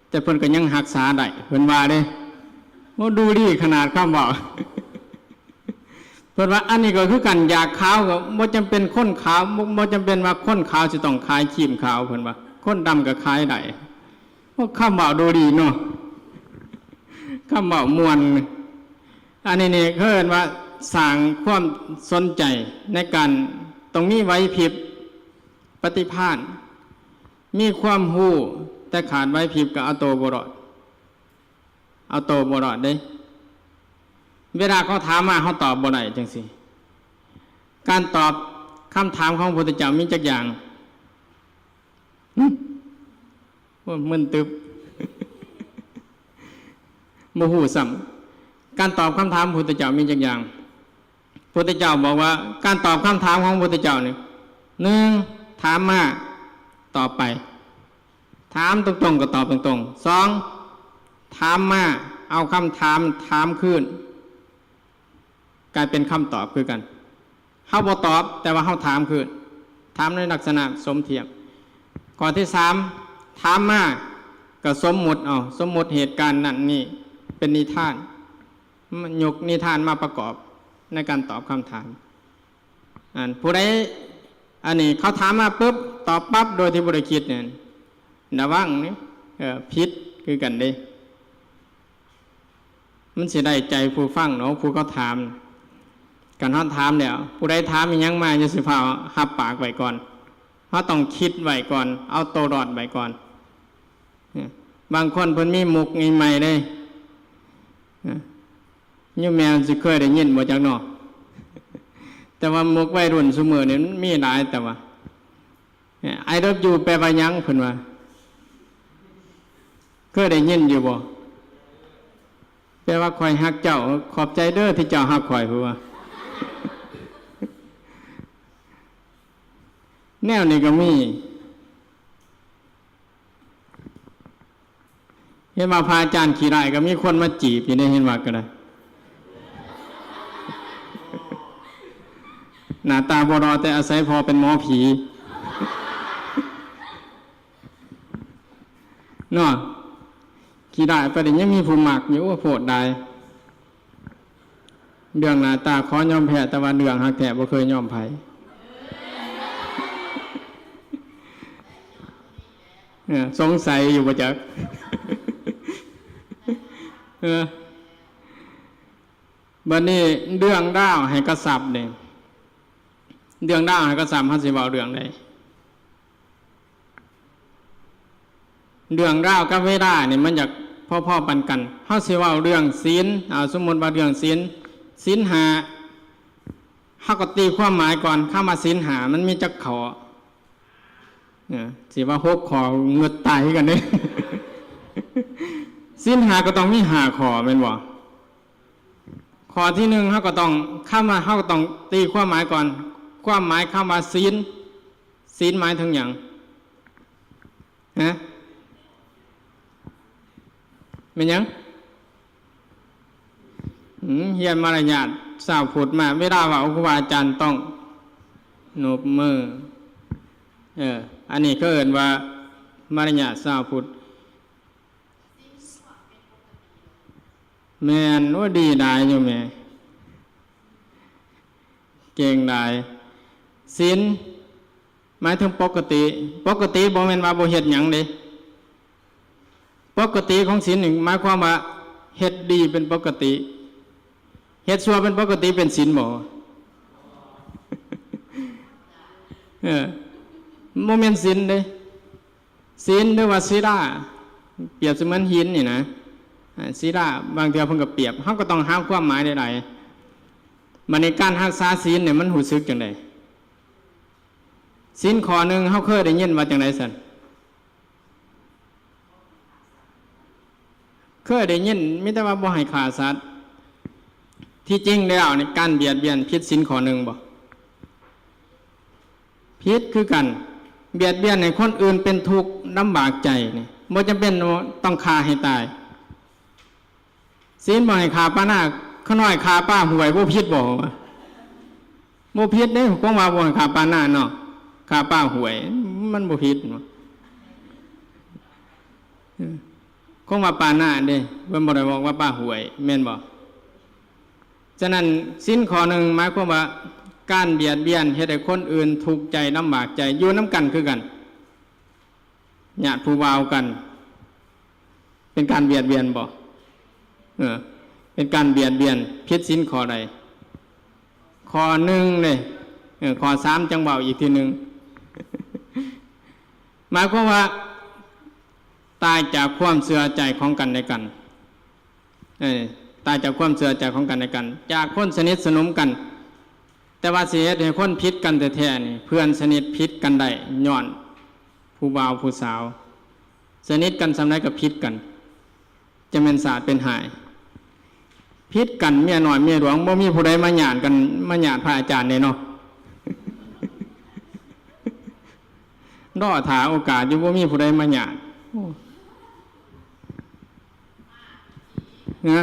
ແຕ່ເພິ່ນກໍຍັງຮັກສາໄດ້ ເພິ່ນວ່າເດ້. ໂອ້ ດູດີຂະໜາດຄຳເວົ້າ. ເພິ່ນວ່າອັນນີ້ກໍຄືກັນ, ຢາກຂາວກໍບໍ່ຈຳເປັນຄົນຂາວ, ບໍ່ ບໍ່ຈຳເປັນວ່າຄົນຂາວຊິຕ້ອງຂາຍຄຣີມຂາວ ເພິ່ນວ່າ, ຄົນດຳກໍຂາຍໄດ້. ໂອ້ ຄຳເວົ້າດູດີເນາະ, ຄຳເວົ້າມ່ວນ. ອັນນີ້ນີ້ເຂົາເອີ້ນວ່າສ້າງຄວາມສົນໃຈໃນການ ຕ້ອງມີໄຫວພິບ, ປະຕິພານ, ມີຄວາມຮູ້, ແຕ່ຂາດໄຫວພິບກໍເອົາໂຕບໍ່ລອດ, ເອົາໂຕບໍ່ລອດເດ້. ເວລາເຂົາຖາມມາ ເຮົາຕອບບໍ່ໄດ້ຈັ່ງຊີ້. ການຕອບຄຳຖາມຂອງພະພຸດທະເຈົ້າມີຈັກຢ່າງ? ຫຶ? ໂອ້ຍ ມຶນຕຶບ ບໍ່ຮູ້ຊ້ຳ. ການຕອບຄຳຖາມພະພຸດທະເຈົ້າມີຈັກຢ່າງ? ພະພຸດທະເຈົ້າບອກວ່າ ການຕອບຄຳຖາມຂອງພະພຸດທະເຈົ້ານີ້ ໜຶ່ງ ຖາມມາ ຕອບໄປ, ຖາມຕົງໆກໍຕອບຕົງໆ, ສອງ ຖາມມາ ເອົາຄຳຖາມຖາມຄືນ ກາຍເປັນຄຳຕອບຄືກັນ. ເຮົາບໍ່ຕອບ ແຕ່ວ່າເຮົາຖາມຄືນ, ຖາມໃນລັກສະນະສົມທຽບ. ຂໍ້ທີສາມ ຖາມມາກໍສົມມຸດເອົາ, ສົມມຸດເຫດການນັ້ນນີ້ເປັນນິທານ, ຍົກນິທານມາປະກອບໃນການຕອບຄຳຖາມ. ອັນຜູ້ໃດ ອັນນີ້ເຂົາຖາມມາປຶບ ຕອບປັບໂດຍທີ່ບໍ່ໄດ້ຄິດນີ້ ລະວັງເດ້, ເອີ ຜິດຄືກັນເດ້. ມັນຊິໄດ້ໃຈຜູ້ຟັງເນາະ ຜູ້ເຂົາຖາມ. ຄັນເຮົາຖາມແລ້ວ ຜູ້ໃດຖາມອີ່ຫຍັງມາ ຢ່າຊິຟ້າວຮັບປາກໄວ້ກ່ອນ, ເຮົາຕ້ອງຄິດໄວ້ກ່ອນ, ເອົາໂຕລອດໄວ້ກ່ອນ. ບາງຄົນເພິ່ນມີມຸກໃໝ່ໆເດ້, ໂຍມແມ່ຊິເຄີຍໄດ້ຍິນບໍ່ຈັກເນາະ? ແຕ່ວ່າມຸກໄວລຸ້ນຊຸມື້ນີ້ມັນມີຫຼາຍ, ແຕ່ວ່າ I love you ແປວ່າຫຍັງ? ເພິ່ນວ່າ ເຄີຍໄດ້ຍິນຢູ່ບໍ່? ແປວ່າ ຂ້ອຍຮັກເຈົ້າ, ຂອບໃຈເດີທີ່ເຈົ້າຮັກຂ້ອຍ, ເພິ່ນວ່າ. ແນວນີ້ກໍມີ. ເຫັນວ່າພະອາຈານຂີ້ຮ້າຍກໍມີຄົນມາຈີບຢູ່ເດ້, ເຫັນວ່າກໍໄດ້. ໜ້າຕາບໍ່ຫຼໍ່ ແຕ່ອາໄສພໍ່ເປັນໝໍຜີເນາະ. ຂີ້ຮ້າຍປານນີ້ຍັງມີຜູ້ມັກຢູ່, ໂອ້ ໂພດຫຼາຍ. ເລື່ອງໜ້າຕາຂໍຍອມແພ້, ແຕ່ວ່າເລື່ອງຮັກແທ້ບໍ່ເຄີຍຍອມໃຜ. ສົງໄສຢູ່ບໍ່ຈັກ. ເອີ ບັດນີ້ເລື່ອງລາວໃຫ້ກະຊັບນີ້ ເລື່ອງລາວໃຫ້ກະຊັບ ເຮົາຊິເວົ້າເລື່ອງໃດ? ເລື່ອງລາວກັບເວລານີ້ມັນຢາກພໍໆປານກັນ. ເຮົາຊິເວົ້າເລື່ອງສິນ ເອົາ ສົມມຸດວ່າເລື່ອງສິນ ສິນຫ້າ ເຮົາກໍຕີຄວາມໝາຍກ່ອນ ຄຳວ່າສິນຫ້າມັນມີຈັກຂໍ້? ເອີ ຊິວ່າຫົກຂໍ້ ເງືອດຕາຍຄືກັນເດ້. ສິນຫ້າກໍຕ້ອງມີຫ້າຂໍ້ແມ່ນບໍ່? ຂໍ້ທີໜຶ່ງ ເຮົາກໍຕ້ອງ ຄຳວ່າ ເຮົາກໍຕ້ອງຕີຄວາມໝາຍກ່ອນ ຄວາມໝາຍຄຳວ່າສິນ ສິນໝາຍເຖິງຫຍັງ? ຮະ? ແມ່ນຫຍັງ? ອືມ ຮຽນມາລະຍາດຊາວພຸດມາ ເວລາເວົ້າຄູບາອາຈານຕ້ອງນົບມື. ເອີ ອັນນີ້ເຂົາເອີ້ນວ່າມາລະຍາດຊາວພຸດ. ແມ່ນ. ໂອ້ ດີຫຼາຍຢູ່ແໝ່ ເກັ່ງຫຼາຍ. ສິນ ໝາຍເຖິງປົກກະຕິ. ປົກກະຕິບໍ່ແມ່ນວ່າບໍ່ເຮັດຫຍັງເດ້. ປົກກະຕິຂອງສິນນີ້ໝາຍຄວາມວ່າເຮັດດີເປັນປົກກະຕິ. ເຮັດຊົ່ວເປັນປົກກະຕິເປັນສິນບໍ່? ເອີ ບໍ່ແມ່ນສິນເດ້. ສິນ ຫຼືວ່າສິລາ ປຽບສະເໝືອນຫີນນີ້ນະ. ອາ ສິລາ ບາງເທື່ອເພິ່ນກໍປຽບ ເຮົາກໍຕ້ອງຫາຄວາມໝາຍຫຼາຍໆ. ບັດນີ້ການຮັກສາສິນນີ້ມັນຮູ້ສຶກຈັ່ງໃດ? ສິນຂໍ້ໜຶ່ງເຮົາເຄີຍໄດ້ຍິນວ່າຈັ່ງໃດຊັ້ນ? ເຄີຍໄດ້ຍິນມີແຕ່ວ່າບໍ່ໃຫ້ຂ້າສັດ. ທີ່ຈິງແລ້ວນີ້ ການບຽດບຽນຜິດສິນຂໍ້ໜຶ່ງບໍ່? ຜິດຄືກັນ. ບຽດບຽນໃຫ້ຄົນອື່ນເປັນທຸກລຳບາກໃຈນີ້ ບໍ່ຈຳເປັນຕ້ອງຂ້າໃຫ້ຕາຍ. ສິນບໍ່ໃຫ້ຂ້າປານາ ຂ້ານ້ອຍຂ້າປາຫ້ວຍ ບໍ່ຜິດບໍ່? ບໍ່ຜິດເດ້. ຄວາມວ່າບໍ່ໃຫ້ຂ້າປານາເນາະ ຂ້າປາຫ້ວຍ ມັນບໍ່ຜິດ. ຄວາມວ່າປານາເດ້ ເພິ່ນບໍ່ໄດ້ບອກວ່າປາຫ້ວຍ ແມ່ນບໍ່? ສະນັ້ນ ສິນຂໍ້ໜຶ່ງໝາຍຄວາມວ່າ ການບຽດບຽນເຮັດໃຫ້ຄົນອື່ນທຸກໃຈລຳບາກໃຈ ຢູ່ນຳກັນຄືກັນ ຍາດຜູ້ບ່າວກັນ ເປັນການບຽດບຽນບໍ່? ເອີ ເປັນການບຽດບຽນ. ຜິດສິນຂໍ້ໃດ? ຂໍ້ໜຶ່ງເດ້. ເອີ ຂໍ້ສາມຈັ່ງເວົ້າອີກທີໜຶ່ງ. ໝາຍຄວາມວ່າ ຕາຍຈາກຄວາມເຊື່ອໃຈຂອງກັນແລະກັນ. ເອີ ຕາຍຈາກຄວາມເຊື່ອໃຈຂອງກັນແລະກັນ ຈາກຄົນສະໜິດສະໜົມກັນ. ແຕ່ວ່າຊິເຮັດໃຫ້ຄົນຜິດກັນແທ້ໆນີ້ ເພື່ອນສະໜິດຜິດກັນໄດ້ ຍ້ອນຜູ້ບ່າວຜູ້ສາວ. ສະໜິດກັນສ່ຳໃດກໍຜິດກັນ ຈະແມ່ນສາດເປັນຫາຍ. ຜິດກັນເມຍນ້ອຍເມຍຫຼວງ ບໍ່ມີຜູ້ໃດມາຍາດກັນ ມາຍາດພະອາຈານເດ້ເນາະ. ລໍຖ້າໂອກາດຢູ່ ບໍ່ມີຜູ້ໃດມາຍາດ. ໂອ້ ຮະ?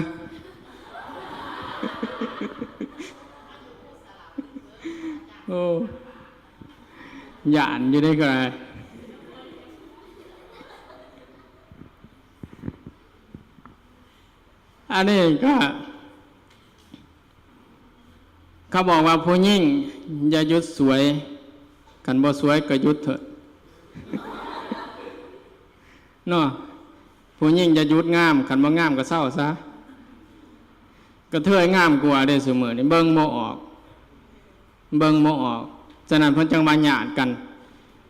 ໂອ້ ຢ້ານຢູ່ເດ້ກໍໄດ້. ອັນນີ້ກໍ ເຂົາບອກວ່າຜູ້ຍິງຢ່າຢຸດສວຍ ຄັນບໍ່ສວຍກໍຢຸດເຖາະ ເນາະ. ຜູ້ຍິງຢ່າຢຸດງາມ ຄັນບໍ່ງາມກໍເຊົາຊະ. ກະເທີຍງາມກວ່າເດ້ຊຸມື້ນີ້ ເບິ່ງບໍ່ອອກ ເບິ່ງບໍ່ອອກ. ສະນັ້ນເພິ່ນຈັ່ງວ່າຍາດກັນ.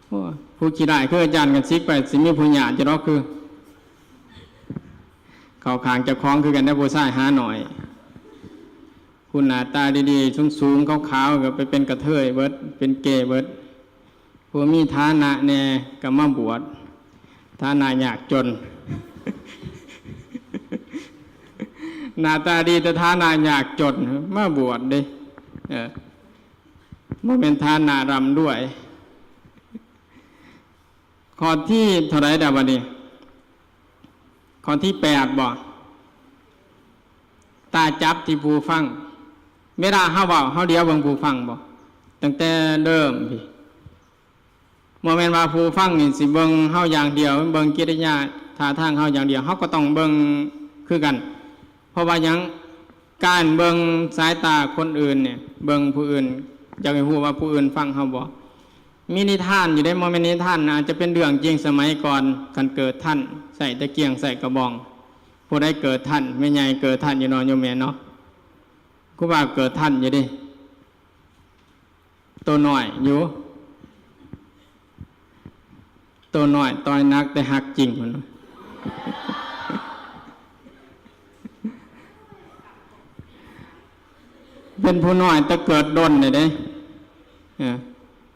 ໂອ້ ຜູ້ຂີ້ຮ້າຍຄືອາຈານກັນສິກໄປ ຊິມີຜູ້ຍາດຢູ່ດອກ ຄືເຂົ້າຂ້າງເຈົ້າຂອງຄືກັນເດ້ ຜູ້ຊາຍຫາໜ້ອຍ. ຜູ້ໜ້າຕາດີໆ ສູງໆ ຂາວໆ ກໍໄປເປັນກະເທີຍເບິດ ເປັນເກເບິດ. ຜູ້ມີຖານະແດ່ກໍມາບວດ ຖານະຍາກຈົນ. ໜ້າຕາດີແຕ່ຖານະຍາກຈົນ ມາບວດເດ້. ເອີ ບໍ່ແມ່ນຖານະລ່ຳລວຍ. ຂໍ້ທີເທົ່າໃດດາບັດນີ້? ຂໍ້ທີແປດບໍ? ຕາຈັບທີ່ຜູ້ຟັງ. ເວລາເຮົາເວົ້າ ເຮົາຫຼຽວເບິ່ງຜູ້ຟັງບໍ? ຕັ້ງແຕ່ເລີ່ມພີ້ ບໍ່ແມ່ນວ່າຜູ້ຟັງນີ້ຊິເບິ່ງເຮົາຢ່າງດຽວ ເບິ່ງກິລິຍາທ່າທາງເຮົາຢ່າງດຽວ ເຮົາກໍຕ້ອງເບິ່ງຄືກັນ. ເພາະວ່າຫຍັງ? ການເບິ່ງສາຍຕາຄົນອື່ນນີ້ ເບິ່ງຜູ້ອື່ນ ຢາກໃຫ້ຮູ້ວ່າຜູ້ອື່ນຟັງເຮົາບໍ່? ມີນິທານຢູ່ເດ້ ບໍ່ແມ່ນນິທານນະ ອາດຈະເປັນເລື່ອງຈິງສະໄໝກ່ອນ. ຄັນເກີດທັນ ໃຊ້ຕະກຽງ ໃຊ້ກະບອງ. ຜູ້ໃດເກີດທັນ? ແມ່ໃຫຍ່ເກີດທັນຢູ່ເນາະ ໂຍມແມ່ເນາະ. ຄູບາເກີດທັນຢູ່ເດ້. ໂຕນ້ອຍຢູ່ ໂຕນ້ອຍຕ່ອຍໜັກແຕ່ຮັກຈິງ ເພິ່ນວ່າ. ເປັນຜູ້ນ້ອຍແຕ່ເກີດດົນແລ້ວເດ້. ເອີ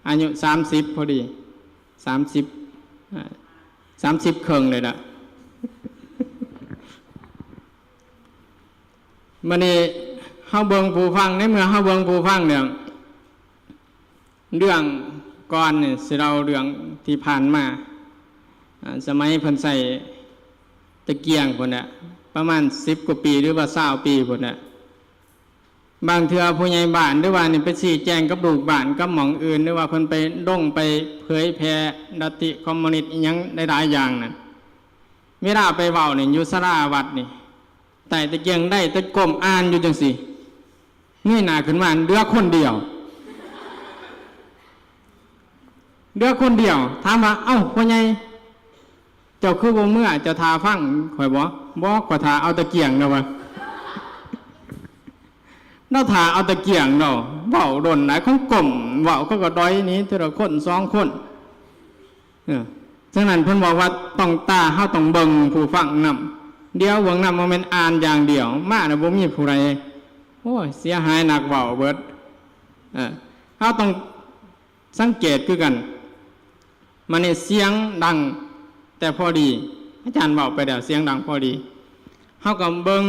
ອາຍຸສາມສິບພໍດີ ສາມສິບ ເອີ ສາມສິບເຄິ່ງເລີຍລະ. ບັດນີ້ເຮົາເບິ່ງຜູ້ຟັງ ໃນເມື່ອເຮົາເບິ່ງຜູ້ຟັງແລ້ວ ເລື່ອງກ່ອນນີ້ ຊິເລົ່າເລື່ອງທີ່ຜ່ານມາ ອາ ສະໄໝເພິ່ນໃຊ້ຕະກຽງພຸ້ນແຫຼະ ປະມານສິບກວ່າປີ ຫຼືວ່າຊາວປີພຸ້ນແຫຼະ. ບາງເທື່ອຜູ້ໃຫຍ່ບ້ານ ຫຼືວ່ານີ້ໄປຊີ້ແຈງກັບລູກບ້ານ ກັບໝ່ອງອື່ນ ຫຼືວ່າເພິ່ນໄປລົງໄປເຜີຍແຜ່ລັດທິຄອມມູນິດອີ່ຫຍັງຫຼາຍໆຢ່າງນັ້ນ ເວລາໄປເວົ້ານີ້ ຢູ່ສາລາວັດນີ້ ໃຕ້ຕະກຽງໄດ້ແຕ່ກົ້ມອ່ານຢູ່ຈັ່ງຊີ້ ເງີຍໜ້າຂຶ້ນມາເຫຼືອຄົນດຽວ ເຫຼືອຄົນດຽວ. ຖາມວ່າ ເອົ້າ ພໍ່ໃຫຍ່ ເຈົ້າຄືບໍ່ເມືອ ເຈົ້າຖ້າຟັງຂ້ອຍບໍ? ບໍ່ ຂ້ອຍຖ້າເອົາຕະກຽງນະວ່າ ລາວຖ້າເອົາຕະກຽງເນາະ ເວົ້າດົນຫຼາຍ ຄົງກົ້ມເວົ້າ ເຂົາກໍດອຍໜີເທື່ອລະຄົນສອງຄົນ. ເອີ ສະນັ້ນເພິ່ນບອກວ່າຕ້ອງ ຕາເຮົາຕ້ອງເບິ່ງຜູ້ຟັງນຳ ດຽວເບິ່ງນຳ ບໍ່ແມ່ນອ່ານຢ່າງດຽວ ມາແລ້ວບໍ່ມີຜູ້ໃດ ໂອ້ຍ ເສຍຫາຍນັກເວົ້າເບິດ. ເອີ ເຮົາຕ້ອງສັງເກດຄືກັນ ມານີ້ສຽງດັງແຕ່ພໍດີ ອາຈານເວົ້າໄປແລ້ວສຽງດັງພໍດີ ເຮົາກໍເບິ່ງ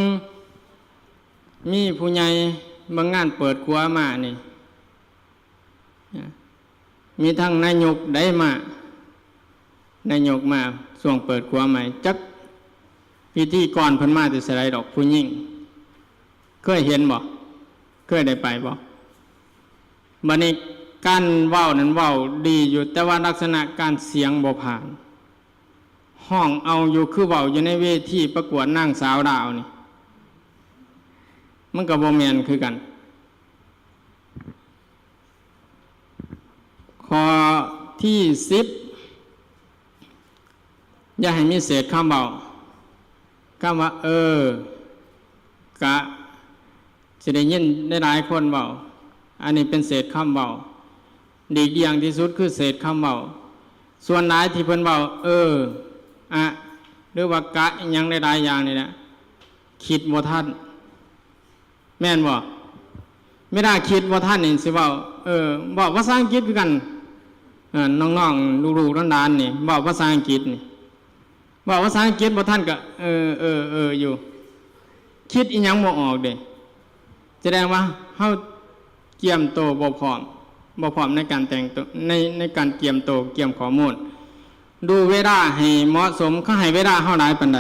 ມີຜູ້ໃຫຍ່ເບິ່ງງານເປີດຂົວມານີ້ ມີທັງນາຍົກໄດ້ມາ ນາຍົກມາຊ່ວງເປີດຂົວໃໝ່ ຈັກພິທີກອນເພິ່ນມາແຕ່ໃສດອກ ຜູ້ຍິງ ເຄີຍເຫັນບໍ່? ເຄີຍໄດ້ໄປບໍ່? ບັດນີ້ການເວົ້ານັ້ນເວົ້າດີຢູ່ ແຕ່ວ່າລັກສະນະການສຽງບໍ່ຜ່ານ ຮ້ອງເອົາຢູ່ ຄືເວົ້າຢູ່ໃນເວທີປະກວດນາງສາວລາວນີ້ ມັນກໍບໍ່ແມ່ນຄືກັນ. ຂໍ້ທີສິບ ຢ່າໃຫ້ມີເສດຄຳເວົ້າ. ຄຳວ່າ ເອີ ກະ ຊິໄດ້ຍິນຫຼາຍໆຄົນເວົ້າ ອັນນີ້ເປັນເສດຄຳເວົ້າ. ຫຼີກລ່ຽງທີ່ສຸດຄືເສດຄຳເວົ້າ. ສ່ວນຫຼາຍທີ່ເພິ່ນເວົ້າ ເອີ ອະ ຫຼືວ່າ ກະ ອີ່ຫຍັງຫຼາຍໆຢ່າງນີ້ແຫຼະ ຄິດບໍ່ທັນ. ແມ່ນບໍ່? ເວລາຄິດບໍ່ທັນນີ້ຊິເວົ້າ ເອີ ເວົ້າພາສາອັງກິດຄືກັນ. ເອີ ນ້ອງໆ ລູກໆ ຫຼານໆ ນີ້ເວົ້າພາສາອັງກິດນີ້ ເວົ້າພາສາອັງກິດບໍ່ທັນກະ ເອີ ເອີ ເອີ ຢູ່ ຄິດອີ່ຫຍັງບໍ່ອອກເດ້. ສະແດງວ່າເຮົາກຽມໂຕບໍ່ພ້ອມ ບໍ່ພ້ອມໃນການແຕ່ງໂຕ ໃນ ໃນການກຽມໂຕ ກຽມຂໍ້ມູນ. ດູເວລາໃຫ້ເໝາະສົມ ເຂົາໃຫ້ເວລາເຮົາຫຼາຍປານໃດ?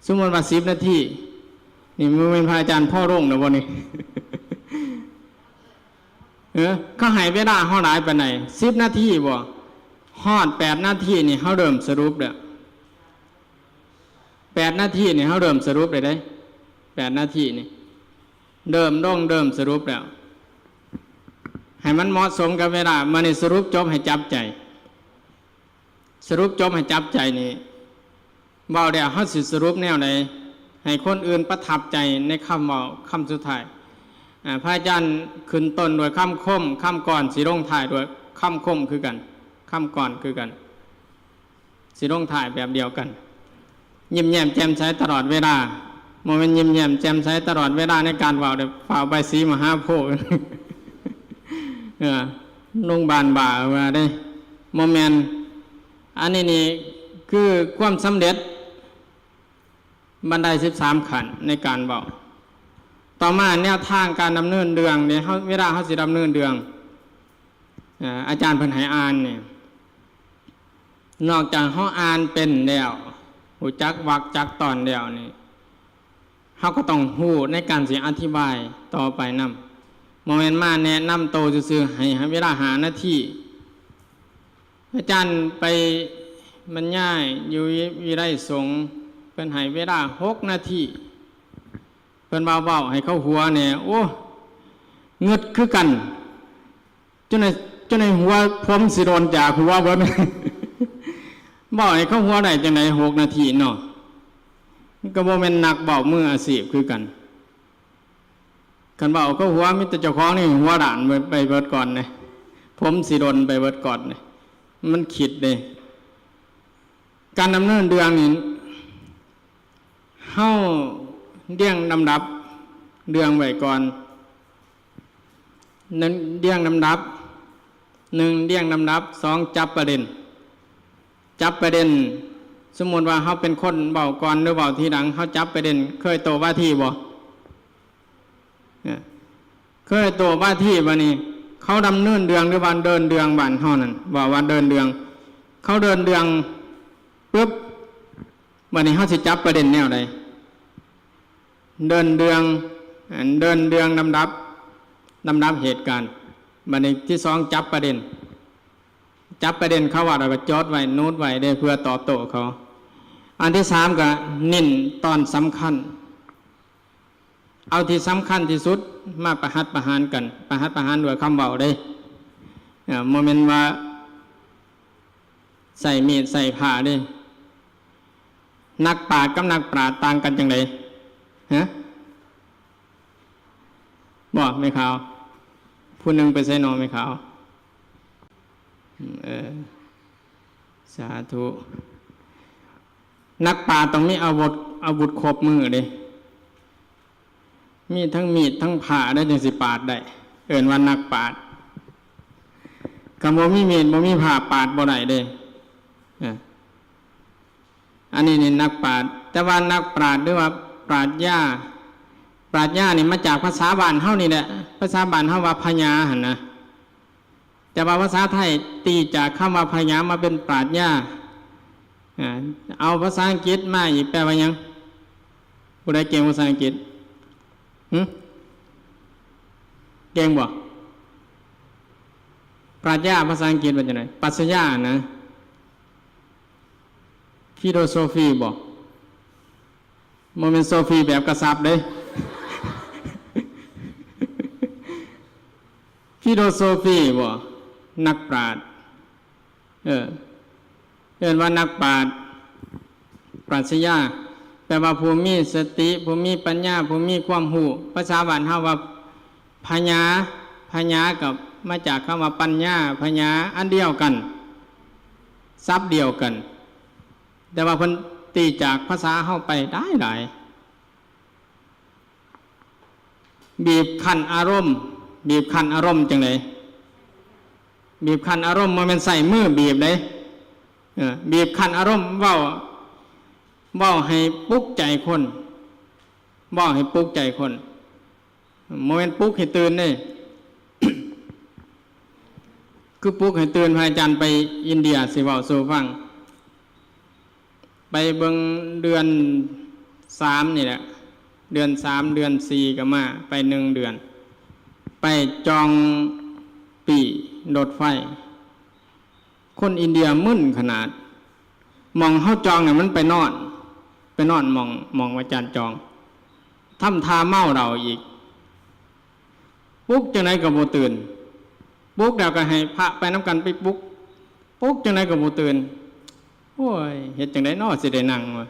ສົມມຸດວ່າສິບນາທີ ນີ້ບໍ່ແມ່ນພະອາຈານພໍລົງແລ້ວບໍ່ນີ້? ເອີ ເຂົາໃຫ້ເວລາເຮົາຫຼາຍປານໃດ? ສິບນາທີບໍ່? ຮອດແປດນາທີນີ້ເຮົາເລີ່ມສະຫຼຸບແລ້ວ. ແປດນາທີນີ້ເຮົາເລີ່ມສະຫຼຸບໄດ້ເດ້. ແປດນາທີນີ້ເລີ່ມລົງ ເລີ່ມສະຫຼຸບແລ້ວ. ໃຫ້ມັນເໝາະສົມກັບເວລາ. ມານີ້ສະຫຼຸບຈົບໃຫ້ຈັບໃຈ. ສະຫຼຸບຈົບໃຫ້ຈັບໃຈນີ້ ເວົ້າແລ້ວເຮົາຊິສະຫຼຸບແນວໃດ ໃຫ້ຄົນອື່ນປະທັບໃຈໃນຄຳເວົ້າຄຳສຸດທ້າຍ? ອາ ພະອາຈານຂຶ້ນຕົ້ນດ້ວຍຄຳຄົມ, ຄຳກອນຊິລົງທ້າຍດ້ວຍຄຳຄົມຄືກັນ, ຄຳກອນຄືກັນ, ຊິລົງທ້າຍແບບດຽວກັນ. ຍິ້ມແຍ້ມແຈ່ມໃສຕະຫຼອດເວລາ. ບໍ່ແມ່ນຍິ້ມແຍ້ມແຈ່ມໃສຕະຫຼອດເວລາໃນການເວົ້າເດີ້, ຟ້າວໄປສີມະຫາໂພດ ເອີ ໂລງບານບ້າວ່າເດ້. ບໍ່ແມ່ນ. ອັນນີ້ນີ້ຄືຄວາມສຳເລັດບັນໄດສິບສາມຂັ້ນໃນການເວົ້າ. ຕໍ່ມາແນວທາງການດຳເນີນເລື່ອງນີ້ ເຮົາ ເວລາເຮົາຊິດຳເນີນເລື່ອງ ອາ ອາຈານເພິ່ນໃຫ້ອ່ານນີ້ ນອກຈາກເຮົາອ່ານເປັນແລ້ວ ຮູ້ຈັກວັກຈັກຕອນແລ້ວນີ້ ເຮົາກໍຕ້ອງຮູ້ໃນການຊິອະທິບາຍຕໍ່ໄປນຳ. ບໍ່ແມ່ນມາແນະນຳໂຕຊື່ໆ ໃຫ້ເວລາຫ້ານາທີ. ອາຈານໄປບັນຍາຍຢູ່ວິ ວິໄລສົງ ເພິ່ນໃຫ້ເວລາຫົກນາທີ. ເພິ່ນວ່າເວົ້າໃຫ້ເຂົາຫົວແດ່. ໂອ້ ງຶດຄືກັນ. ຈົນໃຫ້ ຈົນໃຫ້ຫົວ ຜົມຊິຫຼົ່ນຈາກຫົວເບິດ. ເວົ້າໃຫ້ເຂົາຫົວໄດ້ຈັ່ງໃດ ຫົກນາທີເນາະ? ມັນກໍບໍ່ແມ່ນນັກເວົ້າມືອາຊີບຄືກັນ. ຄັນເວົ້າເຂົາຫົວ ມີແຕ່ເຈົ້າຂອງນີ້ຫົວດ້ານໄປເບິດກ່ອນເດ້ ຜົມຊິຫຼົ່ນໄປເບິດກ່ອນເດ້. ມັນຄິດເດ້. ການດຳເນີນເລື່ອງນີ້ ເຮົາລຽງລຳດັບເລື່ອງໄວ້ກ່ອນ. ນັ້ນລຽງລຳດັບ ໜຶ່ງ ລຽງລຳດັບ ສອງ ຈັບປະເດັນ. ຈັບປະເດັນ ສົມມຸດວ່າເຮົາເປັນຄົນເວົ້າກ່ອນ ຫຼື ເວົ້າທີຫຼັງ ເຮົາຈັບປະເດັນ. ເຄີຍໂຕ້ວາທີບໍ່? ເອີ ເຄີຍໂຕ້ວາທີ. ບາດນີ້ເຂົາດຳເນີນເລື່ອງ ຫຼືວ່າເດີນເລື່ອງ ບ້ານເຮົານັ້ນເວົ້າວ່າເດີນເລື່ອງ. ເຂົາເດີນເລື່ອງປຶບ ບາດນີ້ເຮົາຊິຈັບປະເດັນແນວໃດ? ເດີນເລື່ອງ ອັນເດີນເລື່ອງລຳດັບ ລຳດັບເຫດການ. ບາດນີ້ທີສອງ ຈັບປະເດັນ. ຈັບປະເດັນເຂົາເວົ້າແລ້ວກໍຈົດໄວ້ ໂນ້ດໄວ້ເດ້ ເພື່ອຕອບໂຕ້ເຂົາ. ອັນທີສາມ ກໍເນັ້ນຕອນສຳຄັນ. ເອົາທີ່ສຳຄັນທີ່ສຸດມາປະຫັດປະຫານກັນ, ປະຫັດປະຫານດ້ວຍຄຳເວົ້າເດ້. ເອີ ບໍ່ແມ່ນວ່າໃຊ້ມີດໃຊ້ພ້າເດ້. ນັກປາດກັບນັກປາດຕ່າງກັນຈັ່ງໃດ? ຮະ? ບໍ່ ແມ່ຂາວ? ຜູ້ໜຶ່ງໄປໃສນໍ ແມ່ຂາວ? ເອີ ສາທຸ. ນັກປາດຕ້ອງມີອາວຸດ ອາວຸດຄົບມືເດ້. ມີທັງມີດທັງພ້າເດ້ ຈັ່ງຊິປາດໄດ້ ເອີ້ນວ່ານັກປາດ. ຄັນບໍ່ມີມີດບໍ່ມີພ້າ ປາດບໍ່ໄດ້ເດ້. ເອີ ອັນນີ້ນີ້ນັກປາດ. ແຕ່ວ່ານັກປາດ ຫຼືວ່າປາດຍາ, ປາດຍານີ້ມາຈາກພາສາບ້ານເຮົານີ້ແຫຼະ. ພາສາບ້ານເຮົາວ່າພະຍາຫັ້ນນະ. ແຕ່ວ່າພາສາໄທຕີຈາກຄຳວ່າພະຍາມາເປັນປາດຍາ. ອາ ເອົາພາສາອັງກິດມາອີກ ແປວ່າຫຍັງ? ຜູ້ໃດເກັ່ງພາສາອັງກິດ? ຫຶ? ເກັ່ງບໍ່? ປາດຍາພາສາອັງກິດວ່າຈັ່ງໃດ? ປັດຊະຍານະ. ຟີໂລໂຊຟີບໍ່? ບໍ່ແມ່ນໂຊຟີແບບກະສັບເດ້. ຟີໂລໂຊຟີບໍ່? ນັກປາດ. ເອີ ເອີ້ນວ່ານັກປາດ, ປາດຊະຍາ ແປວ່າຜູ້ມີສະຕິ, ຜູ້ມີປັນຍາ, ຜູ້ມີຄວາມຮູ້. ພາສາບ້ານເຮົາວ່າພະຍາ, ພະຍາກໍມາຈາກຄຳວ່າປັນຍາ, ພະຍາ ອັນດຽວກັນ, ສັບດຽວກັນ. ແຕ່ວ່າເພິ່ນຕີຈາກພາສາເຮົາໄປຫຼາຍໆ. ບີບຂັ້ນອາລົມ, ບີບຂັ້ນອາລົມຈັ່ງໃດ? ບີບຂັ້ນອາລົມບໍ່ແມ່ນໃຊ້ມືບີບເດ້. ເອີ ບີບຂັ້ນອາລົມ ເວົ້າ, ເວົ້າໃຫ້ປຸກໃຈຄົນ, ເວົ້າໃຫ້ປຸກໃຈຄົນ. ບໍ່ແມ່ນປຸກໃຫ້ຕື່ນເດ້. ຄືປຸກໃຫ້ຕື່ນ ພະອາຈານໄປອິນເດຍ ຊິເວົ້າສູ່ຟັງ. ໄປເບິ່ງເດືອນສາມນີ້ແຫຼະ, ເດືອນສາມ ເດືອນສີ່ກໍມາ, ໄປໜຶ່ງເດືອນ. ໄປຈອງປີ້ລົດໄຟ. ຄົນອິນເດຍມຶນຂະໜາດ. ໝ່ອງເຮົາຈອງນະ ມັນໄປນອນ, ໄປນອນໝ່ອງ, ໝ່ອງອາຈານຈອງ. ທຳທ່າເມົາເຫຼົ້າອີກ. ປຸກຈັ່ງໃດກໍບໍ່ຕື່ນ. ປຸກແລ້ວກໍໃຫ້ພະໄປນຳກັນໄປປຸກ. ປຸກຈັ່ງໃດກໍບໍ່ຕື່ນ. ໂອ້ຍ ເຮັດຈັ່ງໃດນໍ ຊິໄດ້ນັ່ງວະ.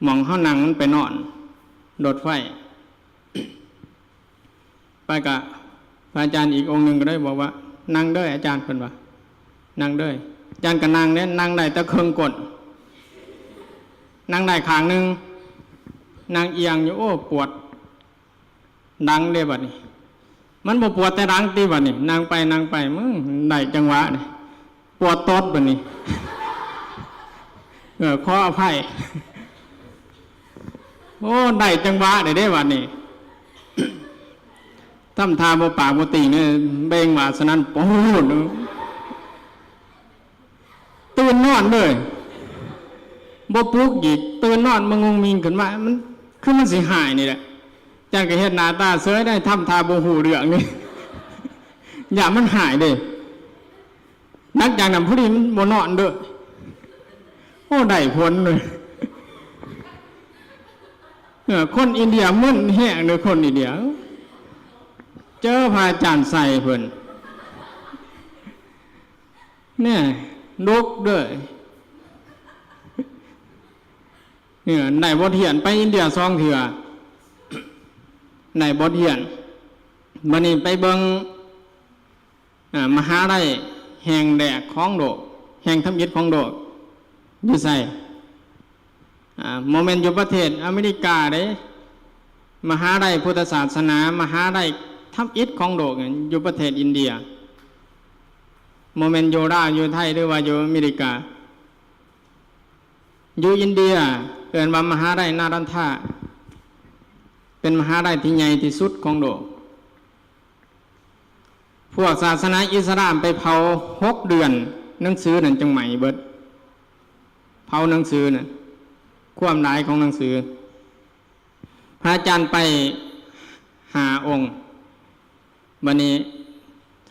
ໝ່ອງເຮົານັ່ງມັນໄປນອນລົດໄຟ. ໄປກະ ພະອາຈານອີກອົງໜຶ່ງກໍໄດ້ບອກວ່າ ນັ່ງເດີອາຈານ, ເພິ່ນວ່າ ນັ່ງເດີ. ອາຈານກໍນັ່ງເດ້, ນັ່ງໄດ້ແຕ່ເຄິ່ງກົ້ນ, ນັ່ງໄດ້ຂ້າງໜຶ່ງ, ນັ່ງອຽງຢູ່. ໂອ້ ປວດຫຼັງເດ້ບັດນີ້. ມັນບໍ່ປວດແຕ່ຫຼັງຕິບັດນີ້. ນັ່ງໄປນັ່ງໄປ ມັນໄດ້ຈັງຫວະນີ້. ປວດຕົດບັດນີ້. ເອີ ຂໍອະໄພ. ໂອ້ ໄດ້ຈັງຫວະໄດ້ເດ້ບັດນີ້. ທຳທ່າບໍ່ປາກບໍ່ຕີງເດ້ ເບັ່ງວ່າສະນັ້ນ ໂອ້ໂຫ ຕື່ນນອນເລີຍ ບໍ່ປຸກອີກ. ຕື່ນນອນມາງຸງມິງຂຶ້ນມາ ມັນ ຄືມັນຊິຫາຍນີ້ແຫຼະ. ຈັນກໍເຮັດໜ້າຕາເສີຍໄດ້ ທຳທ່າບໍ່ຮູ້ເລື່ອງນີ້ ຢ້ານມັນຫາຍເດ້. ຫຼັງຈາກນັ້ນພໍດີມັນບໍ່ນອນເດີ້. ໂອ້ ໄດ້ຜົນເລີຍ. ເອີ ຄົນອິນເດຍມຶນແຮງເດີ້ ຄົນອິນເດຍ. ເຈີພະອາຈານໄຊເພິ່ນ ແນ່ ລຸກເດີ ເອີ ໄດ້ບົດຮຽນ ໄປອິນເດຍສອງເທື່ອ ໄດ້ບົດຮຽນ. ບັດນີ້ໄປເບິ່ງ ອາ ມະຫາໄລແຫ່ງແລກຂອງໂລກ ແຫ່ງທຳອິດຂອງໂລກ ຢູ່ໃສ? ອາ ບໍ່ແມ່ນຢູ່ປະເທດອາເມລິກາເດ້ ມະຫາໄລພຸດທະສາສະໜາ ມະຫາໄລທຳອິດຂອງໂລກນັ້ນ ຢູ່ປະເທດອິນເດຍ ບໍ່ແມ່ນຢູ່ລາວ ຢູ່ໄທ ຫຼືວ່າຢູ່ອາເມລິກາ. ຢູ່ອິນເດຍ ເອີ້ນວ່າມະຫາໄລນາລັນທາ ເປັນມະຫາໄລທີ່ໃຫຍ່ທີ່ສຸດຂອງໂລກ. ພວກສາສະໜາອິດສະລາມໄປເຜົາຫົກເດືອນ ໜັງສືນັ້ນຈຶ່ງໄໝ້ເບິດ ເຜົາໜັງສືນັ້ນ ຄວາມຫຼາຍຂອງໜັງສື. ພະອາຈານໄປຫ້າອົງ ບັດນີ້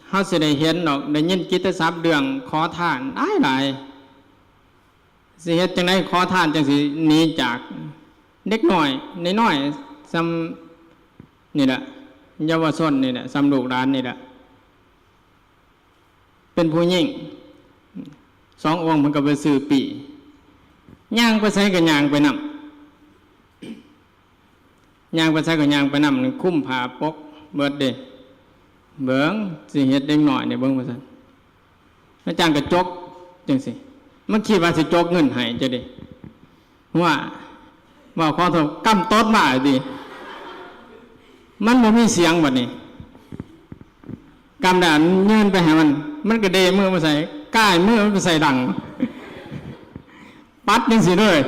ເຮົາຊິໄດ້ເຫັນດອກ ໄດ້ຍິນກິດຕະສັບເລື່ອງຂໍທານຫຼາຍໆ. ຊິເຮັດຈັ່ງໃດຂໍທານຈັ່ງຊິໜີຈາກເດັກນ້ອຍນ້ອຍໆ ສ່ຳນີ້ແຫຼະ ເຍົາວະຊົນນີ້ແຫຼະ ສ່ຳລູກຫຼານນີ້ແຫຼະ ເປັນຜູ້ຍິງ ສອງອົງເພິ່ນກໍໄປຊື້ປີ້ ຍ່າງໄປໃສກໍຍ່າງໄປນຳ. ຍ່າງໄປໃສກໍຍ່າງໄປນຳ ຄຸມຜ້າປົກເບິດເດ້ ເບິ່ງ ຊິເຮັດເດັກນ້ອຍນີ້ເບິ່ງ ວ່າຊັ້ນ. ອາຈານກໍຈົກຈັ່ງຊີ້ ມັນຄິດວ່າຊິຈົກເງິນໃຫ້ຈັ່ງເດ້ ວ່າ ເວົ້າຂໍໂທດ ກຳຕົດມາຕິ ມັນບໍ່ມີສຽງບັດນີ້ ກຳໄດ້ຍື່ນໄປໃຫ້ມັນ ມັນກໍເດມືມາໃສ່ ກາຍມືມັນໄປໃສ່ດັງ ປັດຈັ່ງຊີ້ເລີຍ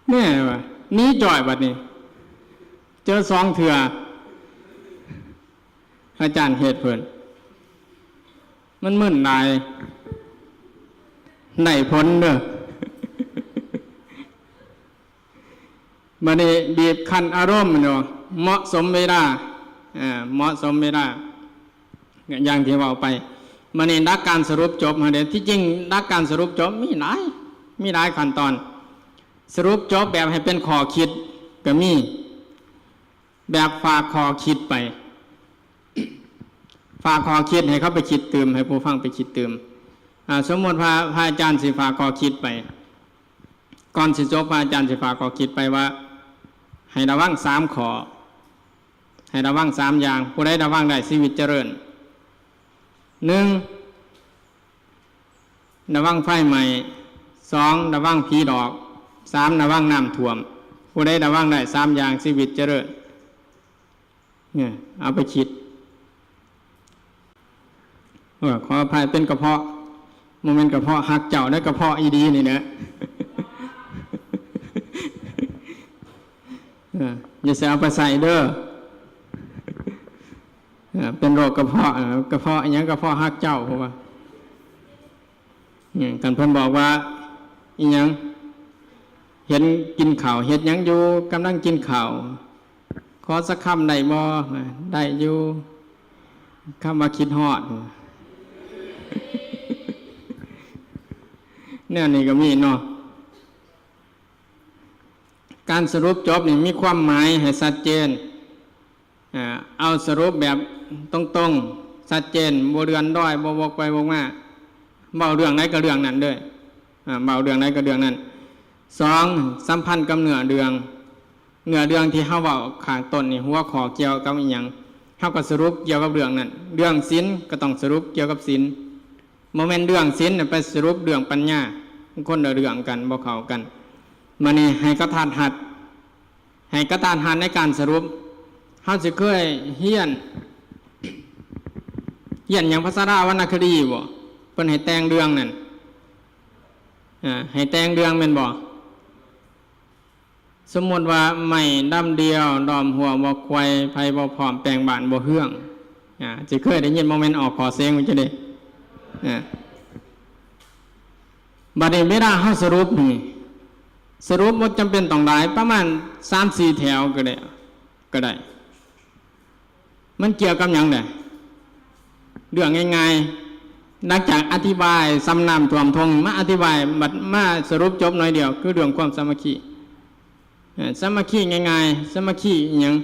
ແນ່ວ່າ ໜີຈ່ອຍບັດນີ້ ເຈີສອງເທື່ອ ອາຈານເຮັດເພິ່ນ ມັນມຶນຫຼາຍ ໄດ້ຜົນເດີ. ບັດນີ້ບີບຂັ້ນອາລົມເນາະ ເໝາະສົມເວລາ ເໝາະສົມເວລາ ຢ່າງທີ່ເວົ້າໄປ. ບັດນີ້ຫຼັກການສະຫຼຸບຈົບຫັ້ນເດ ທີ່ຈິງຫຼັກການສະຫຼຸບຈົບມີຫຼາຍ ມີຫຼາຍຂັ້ນຕອນ. ສະຫຼຸບຈົບແບບໃຫ້ເປັນຂໍ້ຄິດກໍມີ ແບບຝາກຂໍ້ຄິດໄປ ຝາກຂໍ້ຄິດໃຫ້ເຂົາໄປຄິດຕື່ມ ໃຫ້ຜູ້ຟັງໄປຄິດຕື່ມ. ອາ ສົມມຸດວ່າພະອາຈານຊິຝາກຂໍ້ຄິດໄປ ກ່ອນຊິຈົບ ພະອາຈານຊິຝາກຂໍ້ຄິດໄປວ່າ ໃຫ້ລະວັງສາມຂໍ້ ໃຫ້ລະວັງສາມຢ່າງ ຜູ້ໃດລະວັງໄດ້ຊີວິດຈະເລີນ. ໜຶ່ງ ລະວັງໄຟໄໝ້, ສອງ ລະວັງຜີຫຼອກ, ສາມ ລະວັງນ້ຳຖ້ວມ. ຜູ້ໃດລະວັງໄດ້ສາມຢ່າງ ຊີວິດຈະເລີນ. ເອີ ເອົາໄປຄິດ. ເອີ ຂໍອະໄພ ເປັນກະເພາະ ບໍ່ແມ່ນກະເພາະຮັກເຈົ້າເດີ ກະເພາະອີ່ດີນີ້ແຫຼະ. ເອີ ຢ່າຊິເອົາໄປໃສ່ເດີ. ເອີ ເປັນໂລກກະເພາະ ເອີ ກະເພາະອີ່ຫຍັງ ກະເພາະຮັກເຈົ້າ ເພາະວ່າ ອືມ ຄັນເພິ່ນບອກວ່າອີ່ຫຍັງ ເຫັນກິນເຂົ້າ ເຮັດຫຍັງຢູ່ ກຳລັງກິນເຂົ້າ ຂໍສັກຄຳໄດ້ບໍ່? ໄດ້ຢູ່ ຄຳວ່າຄິດຮອດ ແນວນີ້ກໍມີເນາະ. ການສະຫຼຸບຈົບນີ້ມີຄວາມໝາຍໃຫ້ຊັດເຈນ. ອາ ເອົາສະຫຼຸບແບບຕົງໆ ຊັດເຈນ ບໍ່ເລື່ອນລອຍ ບໍ່ວົກໄປວົກມາ ເວົ້າເລື່ອງໃດກໍເລື່ອງນັ້ນເດີ. ອາ ເວົ້າເລື່ອງໃດກໍເລື່ອງນັ້ນ. ສອງ ສຳພັນກັບເນື້ອເລື່ອງ ເນື້ອເລື່ອງທີ່ເຮົາເວົ້າຂ້າງຕົ້ນນີ້ ຫົວຂໍ້ກ່ຽວກັບອີ່ຫຍັງ ເຮົາກໍສະຫຼຸບກ່ຽວກັບເລື່ອງນັ້ນ. ເລື່ອງສິນກໍຕ້ອງສະຫຼຸບກ່ຽວກັບສິນ ບໍ່ແມ່ນເລື່ອງສິນໄປສະຫຼຸບເລື່ອງປັນຍາ ມັນຄົນລະເລື່ອງກັນ ບໍ່ເຂົ້າກັນ. ມານີ້ໃຫ້ກະທັດຮັດ ໃຫ້ກະທັດຮັດໃນການສະຫຼຸບ. ເຮົາຊິເຄີຍຮຽນ ຮຽນຫຍັງ ພາສາລາວວັນນະຄະດີບໍ່? ເພິ່ນໃຫ້ແຕ່ງເລື່ອງນັ້ນ ອາ ໃຫ້ແຕ່ງເລື່ອງແມ່ນບໍ່? ສົມມຸດວ່າ ໄມ້ດຳດຽວ ດອມຮົ້ວບໍ່ໄຂວ່ ໃຜບໍ່ພ້ອມແປງບ້ານບໍ່ເຮືອງ. ອາ ຊິເຄີຍໄດ້ຍິນບໍ່ແມ່ນອອກຂໍ້ເສງຈັ່ງໃດ. ອາ ບັດນີ້ເວລາເຮົາສະຫຼຸບນີ້ ສະຫຼຸບບໍ່ຈຳເປັນຕ້ອງຫຼາຍ ປະມານສາມສີ່ແຖວກໍໄດ້ ກໍໄດ້. ມັນກ່ຽວກັບຫຍັງແດ່? ເລື່ອງງ່າຍໆ ຫຼັງຈາກອະທິບາຍສ່ຳນ້ຳຖ້ວມທົ່ງ ມາອະທິບາຍ ບັດມາສະຫຼຸບຈົບໜ້ອຍດຽວ ຄືເລື່ອງຄວາມສາມັກຄີ. ເອີ ສາມັກຄີງ່າຍໆ ສາມັກຄີອີ່ຫຍັງ?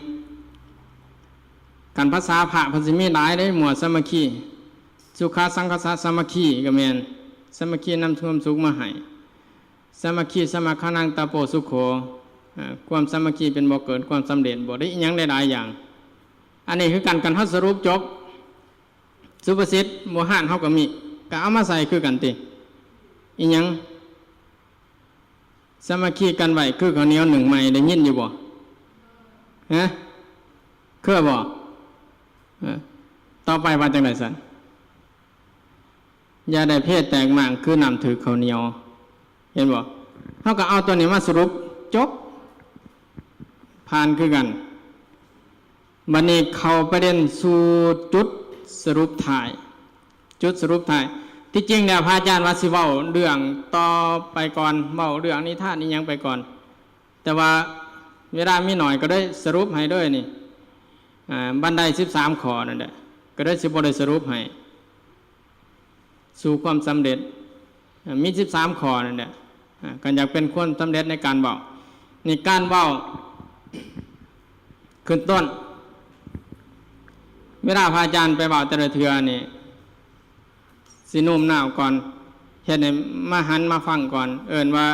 ຄັນພາສາພະເພິ່ນຊິມີຫຼາຍເດ້ ໝວດສາມັກຄີ. ສຸຂະສັງຄະສະ ສາມັກຄີກໍແມ່ນ ສາມັກຄີນຳຄວາມສຸກມາໃຫ້ ສາມັກຄີສະມະຄານັງ ຕະໂປສຸໂຂ ອາ ຄວາມສາມັກຄີເປັນບໍ່ເກີດຄວາມສຳເລັດ ບໍ່ໄດ້ອີ່ຫຍັງຫຼາຍໆຢ່າງ. ອັນນີ້ຄືກັນ ຄັນເຮົາສະຫຼຸບຈົບ ສຸພາສິດບູຮານເຮົາກໍມີ ກໍເອົາມາໃສ່ຄືກັນຕິ ອີ່ຫຍັງ ສາມັກຄີກັນໄວ້ຄືເຂົ້າໜຽວໜຶ້ງໃໝ່ ໄດ້ຍິນຢູ່ບໍ່? ຮະ? ເຄີຍບໍ່? ເອີ ຕໍ່ໄປວ່າຈັ່ງໃດຊັ້ນ? ຢ່າໄດ້ເພແຕກໝ້າງຄືນ້ຳຖືກເຂົ້າໜຽວ. ເຫັນບໍ່? ເຮົາກໍເອົາຕົວນີ້ມາສະຫຼຸບ ຈົບ ຜ່ານຄືກັນ. ບັດນີ້ເຂົ້າປະເດັນສູ່ຈຸດສະຫຼຸບທ້າຍ ຈຸດສະຫຼຸບທ້າຍ. ທີ່ຈິງແລ້ວພະອາຈານວ່າຊິເວົ້າເລື່ອງຕໍ່ໄປກ່ອນ ເວົ້າເລື່ອງນິທານອີ່ຫຍັງໄປກ່ອນ ແຕ່ວ່າເວລາມີໜ້ອຍ ກໍເລີຍສະຫຼຸບໃຫ້ເລີຍນີ້ ອາ ບັນໄດສິບສາມຂໍ້ນັ້ນແຫຼະ ກໍເລີຍຊິບໍ່ໄດ້ສະຫຼຸບໃຫ້ ສູ່ຄວາມສຳເລັດ ອາ ມີສິບສາມຂໍ້ນັ້ນແຫຼະ ອາ ຄັນຢາກເປັນຄົນສຳເລັດໃນການເວົ້າ ໃນການເວົ້າຂຶ້ນຕົ້ນ ເວລາພະອາຈານໄປເວົ້າແຕ່ລະເທື່ອນີ້ ຊິໂນ້ມນ້າວກ່ອນ ເຮັດໃຫ້ມາຫັນມາຟັງກ່ອນ ເອີ້ນວ່າ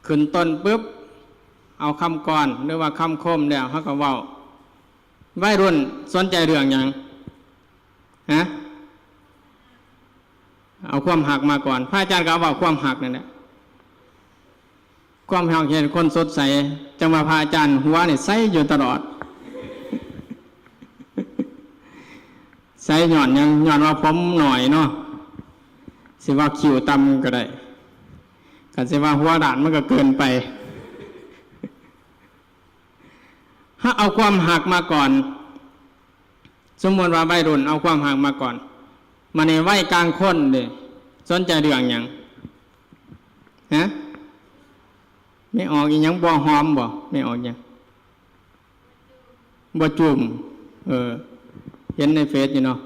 ຂຶ້ນຕົ້ນປຶບ ເອົາຄຳກອນ ຫຼືວ່າຄຳຄົມແລ້ວ ເຮົາກໍເວົ້າ. ໄວລຸ້ນສົນໃຈເລື່ອງຫຍັງ? ຮະ? ເອົາຄວາມຮັກມາກ່ອນ. ພະອາຈານກໍເວົ້າຄວາມຮັກນັ້ນແຫຼະ. ຄວາມຮັກເຮັດຄົນສົດໃສ, ຈັ່ງວ່າພະອາຈານຫົວນີ້ໃສຢູ່ຕະຫຼອດ. ໃສຍ້ອນຫຍັງ? ຍ້ອນວ່າຜົມໜ້ອຍເນາະ. ຊິວ່າຄິ້ວຕ່ຳກໍໄດ້. ຄັນຊິວ່າຫົວດ້ານມັນກໍເກີນໄປ. ເຮົາເອົາຄວາມຮັກມາກ່ອນ. ສົມມຸດວ່າໄວລຸ້ນເອົາຄວາມຮັກມາກ່ອນ. ມານີ້ໄວກາງຄົນເດ້ ສົນໃຈເລື່ອງຫຍັງ? ຮະ? ແມ່ອອກອີ່ຫຍັງ? ບໍ່ຫອມບໍ່? ແມ່ອອກຫຍັງ? ບໍ່ຈູມ. ເອີ ເຫັນໃນເຟສຢູ່ເນາະ.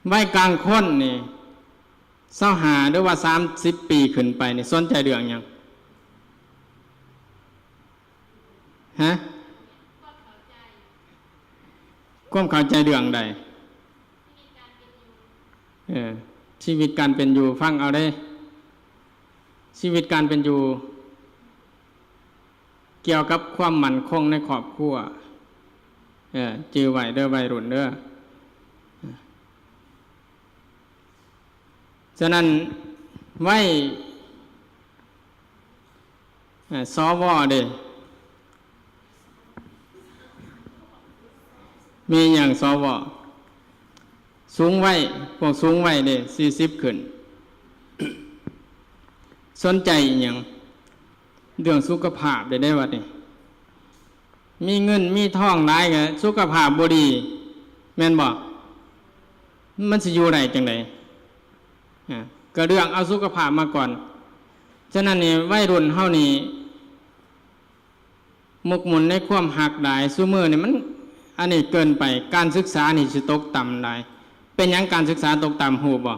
ໄວກາງຄົນນີ້ ຊາວຫ້າ ຫຼືວ່າສາມສິບປີຂຶ້ນໄປນີ້ ສົນໃຈເລື່ອງຫຍັງ? ຮະ? ຄວາມເຂົ້າໃຈເລື່ອງໃດ? ເອີ ຊີວິດການເປັນຢູ່. ຟັງເອົາເດ້ ຊີວິດການເປັນຢູ່ ກ່ຽວກັບຄວາມໝັ້ນຄົງໃນຄອບຄົວ. ເອີ ຈື່ໄວ້ເດີໄວລຸ້ນເດີ. ສະນັ້ນ ໄວ ອາ ສວ ເດ້ ມີຫຍັງ ສວ ສູງໄວ ພວກສູງໄວເດ້ ສີ່ສິບຂຶ້ນ ສົນໃຈອີ່ຫຍັງ? ເລື່ອງສຸຂະພາບເດ້ ເດ້ບັດນີ້. ມີເງິນມີທອງຫຼາຍກໍສຸຂະພາບບໍ່ດີ ແມ່ນບໍ່? ມັນຊິຢູ່ໄດ້ຈັ່ງໃດ? ອາ ກໍເລື່ອງເອົາສຸຂະພາບມາກ່ອນ. ສະນັ້ນນີ້ ໄວລຸ້ນເຮົານີ້ ໝົກໝຸ່ນໃນຄວາມຮັກຫຼາຍ. ຊຸມື້ນີ້ມັນ ອັນນີ້ເກີນໄປ. ການສຶກສານີ້ຊິຕົກຕ່ຳຫຼາຍ. ເປັນຫຍັງການສຶກສາຕົກຕ່ຳ ຮູ້ບໍ່?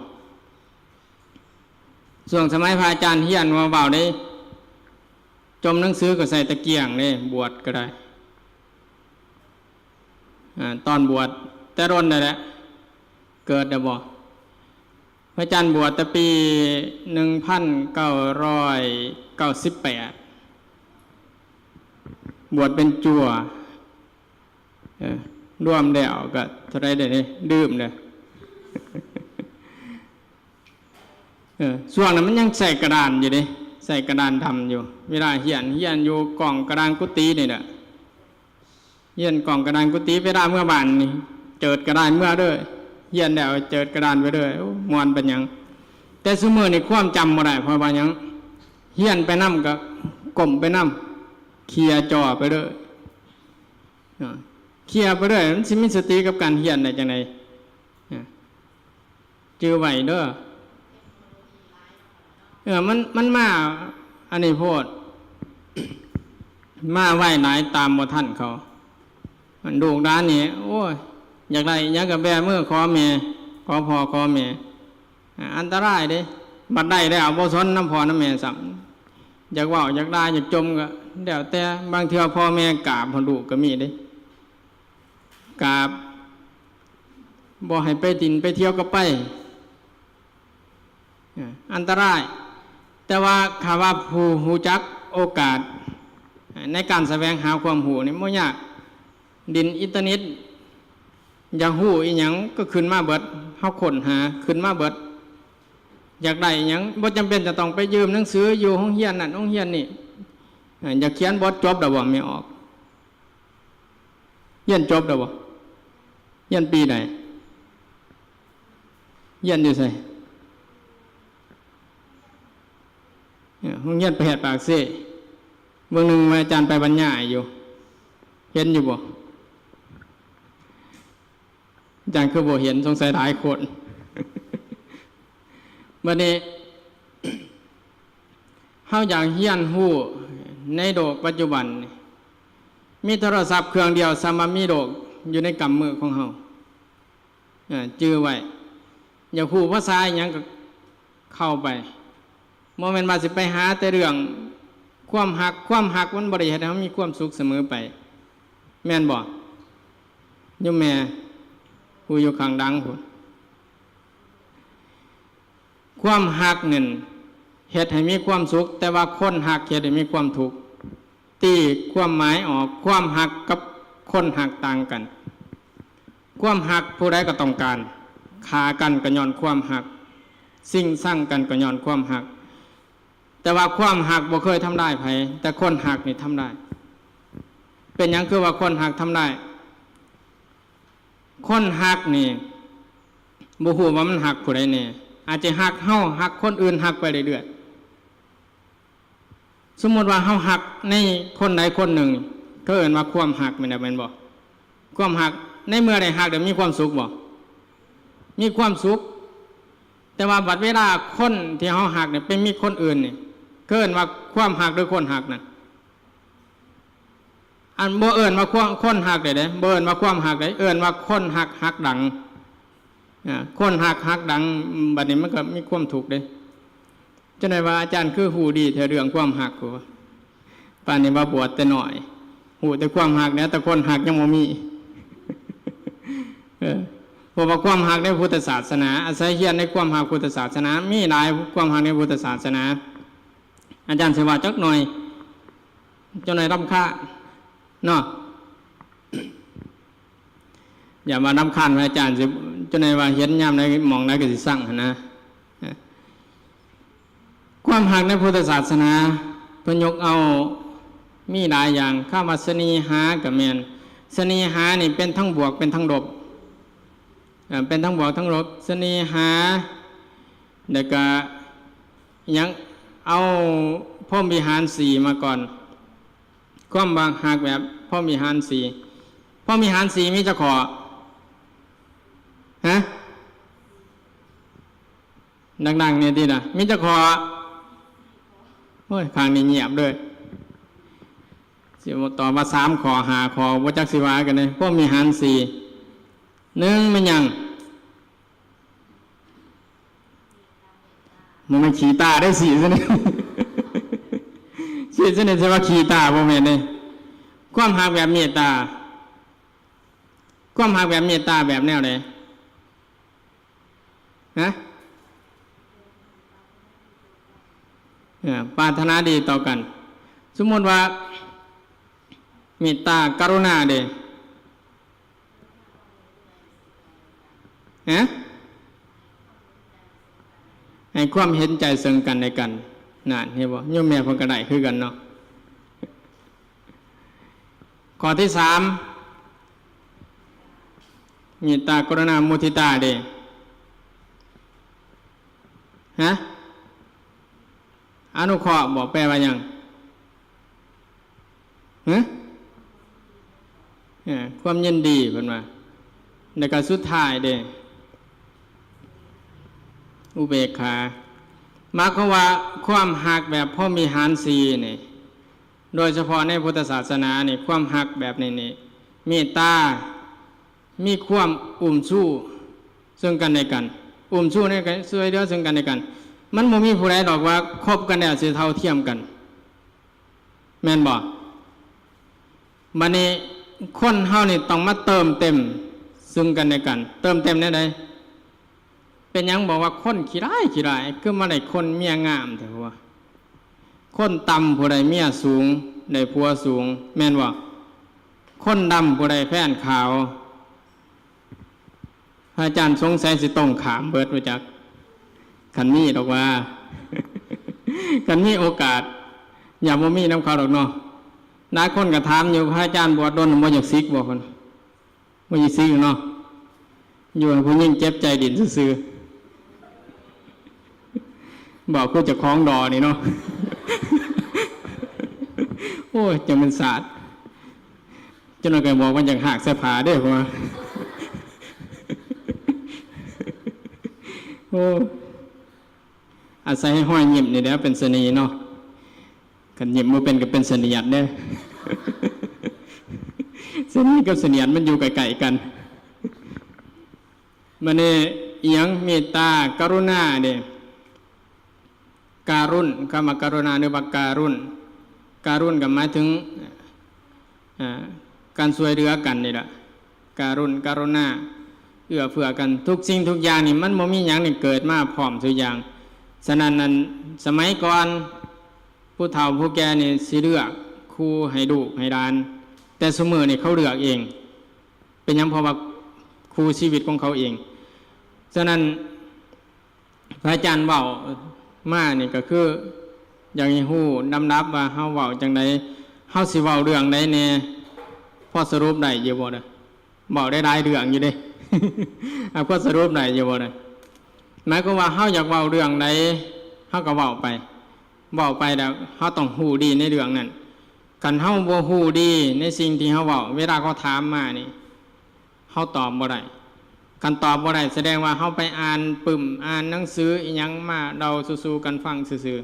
ຊ່ວງສະໄໝພະອາຈານຮຽນ ເວົ້າ ເວົ້າເດ້ ຈົມໜັງສືກໍໃສ່ຕະກຽງເດ້ ບວດກໍໄດ້. ອາ ຕອນບວດແຕ່ດົນແລ້ວແຫຼະ ເກີດແລ້ວບໍ່? ພະອາຈານບວດແຕ່ປີໜຶ່ງພັນເກົ້າຮ້ອຍເກົ້າສິບແປດ ບວດເປັນຈົວ. ເອີ ລວມແລ້ວກໍເທົ່າໃດເດ້ ລືມເດ້. ເອີ ຊ່ວງນັ້ນມັນຍັງໃສ່ກະດານຢູ່ເດ້ ໃສ່ກະດານດຳຢູ່. ເວລາຮຽນ ຮຽນຢູ່ກ້ອງກະດານກຸຕິນີ້ແຫຼະ ຮຽນກ້ອງກະດານກຸຕິ. ເວລາເມືອບ້ານນີ້ ເຈີດກະດານເມືອເດີ ຮຽນແລ້ວເຈີດກະດານໄປເດີ. ໂອ້ ມ່ວນປານຫຍັງ. ແຕ່ຊຸມື້ນີ້ຄວາມຈຳບໍ່ໄດ້ ເພາະວ່າຫຍັງ? ຮຽນໄປນຳກໍກົ້ມໄປນຳ ເຄຍຈໍໄປເດີ. ເນາະ ເຄຍໄປເລີຍ ມັນຊິມີສະຕິກັບການຮຽນໄດ້ຈັ່ງໃດ? ນະ ຈື່ໄວ້ເດີ. ເອີ ມັນ ມັນມາອັນນີ້ໂພດ ມາໄວຫຼາຍ ຕາມບໍ່ທັນເຂົາ. ອັນລູກຫຼານນີ້ ໂອ້ຍ ຢາກໄດ້ອີ່ຫຍັງກໍແບມືຂໍແມ່ ຂໍພໍ່ຂໍແມ່. ອາ ອັນຕະລາຍເດ້ ບັດໄດ້ແລ້ວບໍ່ສົນນຳພໍ່ນຳແມ່ຊ້ຳ ຢາກເວົ້າຢາກດ່າຢາກຈົ່ມກໍແລ້ວແຕ່. ບາງເທື່ອພໍ່ແມ່ກາບໃຫ້ລູກກໍມີເດ້ ກາບ ບໍ່ໃຫ້ໄປດິນໄປທ່ຽວກໍໄປ ເອີ ອັນຕະລາຍ. ແຕ່ວ່າຖ້າວ່າຜູ້ຮູ້ຈັກໂອກາດໃນການສະແຫວງຫາຄວາມຮູ້ນີ້ບໍ່ຍາກ. ດິນອິນເຕີເນັດ ຢາກຮູ້ອີ່ຫຍັງກໍຂຶ້ນມາເບິດ, ເຮົາຄົ້ນຫາຂຶ້ນມາເບິດ. ຢາກໄດ້ອີ່ຫຍັງ ບໍ່ຈຳເປັນຈະຕ້ອງໄປຢືມໜັງສືຢູ່ໂຮງຮຽນນັ້ນໂຮງຮຽນນີ້. ເອີ ຢາກຂຽນບົດ ຈົບແລ້ວບໍ່ ແມ່ອອກ? ຮຽນຈົບແລ້ວບໍ່? ຮຽນປີໃດ? ຮຽນຢູ່ໃສ? ເອີ ໂຮງຮຽນແພດປາກເຊ. ເບິ່ງໜຶ່ງວ່າອາຈານໄປບັນຍາຍຢູ່ ເຫັນຢູ່ບໍ່? ອາຈານຄືບໍ່ເຫັນ? ສົງໄສຫຼາຍຄົນ. ບັດນີ້ ເຮົາຢາກຮຽນຮູ້ໃນໂລກປັດຈຸບັນນີ້ ມີໂທລະສັບເຄື່ອງດຽວ ສ່ຳວ່າມີໂລກຢູ່ໃນກຳມືຂອງເຮົາ. ເອີ ຈື່ໄວ້. ຢາກຮູ້ພາສາອີ່ຫຍັງກໍເຂົ້າໄປ. ບໍ່ແມ່ນວ່າຊິໄປຫາແຕ່ເລື່ອງຄວາມຮັກ. ຄວາມຮັກມັນບໍ່ໄດ້ເຮັດໃຫ້ເຮົາມີຄວາມສຸກສະເໝີໄປ ແມ່ນບໍ່? ໂຍມແມ່ຜູ້ຢູ່ຂ້າງຫຼັງພຸ້ນ. ຄວາມຮັກນັ້ນເຮັດໃຫ້ມີຄວາມສຸກ, ແຕ່ວ່າຄົນຮັກເຮັດໃຫ້ມີຄວາມທຸກ. ຕີຄວາມໝາຍອອກ, ຄວາມຮັກກັບຄົນຮັກຕ່າງກັນ. ຄວາມຮັກຜູ້ໃດກໍຕ້ອງການ, ຂ້າກັນກໍຍ້ອນຄວາມຮັກ, ຊິງຊັງກັນກໍຍ້ອນຄວາມຮັກ. ແຕ່ວ່າຄວາມຮັກບໍ່ເຄີຍທຳລາຍໃຜ, ແຕ່ຄົນຮັກນີ້ທຳລາຍ. ເປັນຫຍັງຄືວ່າຄົນຮັກທຳລາຍ? ຄົນຮັກນີ້ບໍ່ຮູ້ວ່າມັນຮັກຜູ້ໃດແດ່, ອາດຈະຮັກເຮົາ, ຮັກຄົນອື່ນ, ຮັກໄປເລື້ອຍໆ. ສົມມຸດວ່າເຮົາຮັກໃນຄົນໃດຄົນໜຶ່ງ, ເຂົາເອີ້ນວ່າຄວາມຮັກ ແມ່ນແລ້ວແມ່ນບໍ່? ຄວາມຮັກ, ໃນເມື່ອໄດ້ຮັກແລ້ວມີຄວາມສຸກບໍ່? ມີຄວາມສຸກ. ແຕ່ວ່າບັດເວລາຄົນທີ່ເຮົາຮັກນີ້ໄປມີຄົນອື່ນນີ້, ເຂົາເອີ້ນວ່າຄວາມຮັກ ຫຼື ຄົນຮັກນັ້ນ? ອັນ ບໍ່ເອີ້ນວ່າຄວາມ ຄົນຮັກເດ້, ບໍ່ເອີ້ນວ່າຄວາມຮັກເດ້, ເອີ້ນວ່າຄົນຮັກ ຮັກດັງ. ອາ ຄົນຮັກ ຮັກດັງ, ບັດນີ້ມັນກໍມີຄວາມທຸກເດ້. ຈັ່ງໃດວ່າອາຈານຄືຮູ້ດີແທ້ເລື່ອງຄວາມຮັກ, ປານນີ້ວ່າບວດແຕ່ນ້ອຍ, ຮູ້ແຕ່ຄວາມຮັກແດ່, ແຕ່ຄົນຮັກຍັງບໍ່ມີ. ເອີ ເພາະວ່າຄວາມຮັກໃນພຸດທະສາສະໜາ, ອາໄສຮຽນໃນຄວາມຮັກພຸດທະສາສະໜາ, ມີຫຼາຍຄວາມຮັກໃນພຸດທະສາສະໜາ. ອາຈານຊິເວົ້າຈັກໜ່ອຍ, ຈັກໜ່ອຍລຳຄານເນາະ. ຢ່າວ່າລຳຄານພະອາຈານ, ຊິ ຈັ່ງໃດວ່າເຫັນຍາມໃດໝ່ອງໃດກໍຊິຊັງຫັ້ນນະ. ຄວາມຮັກໃນພຸດທະສາສະໜາ ເພິ່ນຍົກເອົາມີຫຼາຍຢ່າງ, ຄຳວ່າສະເໜ່ຫາກໍແມ່ນ. ສະເໜ່ຫານີ້ເປັນທັງບວກ ເປັນທັງລົບ. ເອີ ເປັນທັງບວກທັງລົບ. ສະເໜ່ຫາ ແລ້ວກໍຫຍັງ ເອົາພົມວິຫານສີ່ມາກ່ອນ. ຄວາມຮັກແບບພົມວິຫານສີ່. ພົມວິຫານສີ່ມີຈັກຂໍ້? ຮະ? ດັງໆແດ່ຕິລະ. ມີຈັກຂໍ້? ໂອ້ຍ ຂ້າງນີ້ງຽບເລີຍ. ຊິຕອບວ່າສາມຂໍ້ ຫ້າຂໍ້ ບໍ່ຈັກຊິວ່າກັນເດ້. ພົມວິຫານສີ່ ໜຶ່ງແມ່ນຫຍັງ? ບໍ່ແມ່ນຂີ້ຕາເດ້ ສີຊະນີ້ ສີຊະນີ້ ຊິວ່າຂີ້ຕາບໍ່ແມ່ນເດ້. ຄວາມຮັກແບບເມດຕາ, ຄວາມຮັກແບບເມດຕາແບບແນວໃດ? ຮະ? ເອີ ປາດຖະໜາດີຕໍ່ກັນ. ສົມມຸດວ່າເມດຕາ ກະລຸນາເດ? ຮະ? ໃຫ້ຄວາມເຫັນໃຈເຊິ່ງກັນແລະກັນ. ນັ້ນ ເຫັນບໍ່? ໂຍມແມ່ເພິ່ນກໍໄດ້ຄືກັນເນາະ. ຂໍ້ທີສາມ ເມດຕາ ກະລຸນາ ມຸທິຕາເດ? ຮະ? ອະນຸເຄາະບໍ? ແປວ່າຫຍັງ? ຮະ? ເອີ ຄວາມຍິນດີ ເພິ່ນວ່າ. ແລ້ວກໍສຸດທ້າຍເດ? ອຸເບກຂາ. ໝາຍຄວາມວ່າຄວາມຮັກແບບພົມວິຫານສີ່ນີ້ ໂດຍສະເພາະໃນພຸດທະສາສະໜານີ້ ຄວາມຮັກແບບນີ້ນີ້ ເມດຕາ ມີຄວາມອຸ້ມຊູເຊິ່ງກັນແລະກັນ, ອຸ້ມຊູໃນການຊ່ວຍເຫຼືອເຊິ່ງກັນແລະກັນ. ມັນບໍ່ມີຜູ້ໃດດອກວ່າຄົບກັນແລ້ວຊິເທົ່າທຽມກັນ ແມ່ນບໍ່? ບັດນີ້ຄົນເຮົານີ້ຕ້ອງມາເຕີມເຕັມ ຊຶ່ງກັນແລະກັນ ເຕີມເຕັມແນວໃດ? ເປັນຫຍັງບອກວ່າຄົນຂີ້ຮ້າຍ ຂີ້ຮ້າຍ ຄືມາໄດ້ຄົນເມຍງາມແທ້ວະ? ຄົນຕ່ຳຜູ້ໃດເມຍສູງ ໄດ້ຜົວສູງ ແມ່ນບໍ່? ຄົນດຳຜູ້ໃດແຟນຂາວ. ພະອາຈານສົງໄສຊິຕົງຂ້າມເບິດບໍ່ຈັກ ຄັນມີດອກວ່າ ຄັນມີໂອກາດ ຢ່າບໍ່ມີນຳເຂົາດອກເນາະ. ຫຼາຍຄົນກໍຖາມຢູ່ ພະອາຈານບວດດົນບໍ່ຢາກສິກບໍ່? ເພິ່ນບໍ່ຢາກສິກເນາະ ຢູ່ໃຫ້ຜູ້ຍິງເຈັບໃຈດິນຊື່ໆ. ເວົ້າຄືເຈົ້າຂອງດໍນີ້ເນາະ ໂອ້ຍ ຈັ່ງແມ່ນສາດ. ຈັກໜ້ອຍກໍບອກວ່າຢາກຮາກໃສ່ຜ້າເດ້ ເພາະວ່າ ໂອ້ ອາໄສຮອຍຍິ້ມນີ້ແຫຼະເປັນສະເໜ່ເນາະ. ຄັນຍິ້ມບໍ່ເປັນກໍເປັນສະເໜຽດເດ້. ສະເໜ່ກັບສະໜຽດມັນຢູ່ໃກ້ໆກັນ. ບັດນີ້ອີ່ຫຍັງ? ເມດຕາ ກະລຸນາເດ້. ກາລຸນ ຄຳວ່າກະລຸນາ ຫຼືວ່າກາລຸນ ກາລຸນກໍໝາຍເຖິງ ເອີ ການຊ່ວຍເຫຼືອກັນນີ້ລະ ກາລຸນ ກະລຸນາ ເອື້ອເຟື້ອກັນ. ທຸກສິ່ງທຸກຢ່າງນີ້ ມັນບໍ່ມີຫຍັງນີ້ເກີດມາພ້ອມທຸກຢ່າງ. ສະນັ້ນ ອັນ ສະໄໝກ່ອນ ຜູ້ເຖົ້າຜູ້ແກ່ນີ້ຊິເລືອກຄູ່ໃຫ້ລູກໃຫ້ຫຼານ, ແຕ່ຊຸມື້ນີ້ເຂົາເລືອກເອງ. ເປັນຫຍັງ? ເພາະວ່າຄູ່ຊີວິດຂອງເຂົາເອງ. ສະນັ້ນ ພະອາຈານເວົ້າມານີ້ກໍຄື ຢາກໃຫ້ຮູ້ລຳດັບວ່າເຮົາເວົ້າຈັ່ງໃດ, ເຮົາຊິເວົ້າເລື່ອງໃດແດ່, ພໍສະຫຼຸບໄດ້ຢູ່ບໍ່? ເວົ້າໄດ້ຫຼາຍເລື່ອງຢູ່ເດ້. ອາ ພໍສະຫຼຸບໄດ້ຢູ່ບໍ່? ໝາຍຄວາມວ່າເຮົາຢາກເວົ້າເລື່ອງໃດ ເຮົາກໍເວົ້າໄປ, ເວົ້າໄປແລ້ວເຮົາຕ້ອງຮູ້ດີໃນເລື່ອງນັ້ນ. ຄັນເຮົາບໍ່ຮູ້ດີໃນສິ່ງທີ່ເຮົາເວົ້າ, ເວລາເຂົາຖາມມານີ້ ເຮົາຕອບບໍ່ໄດ້. ຄັນຕອບບໍ່ໄດ້ ສະແດງວ່າເຮົາໄປອ່ານປຶ້ມ, ອ່ານໜັງສືອີ່ຫຍັງມາເລົ່າສູ່ໆກັນຟັງຊື່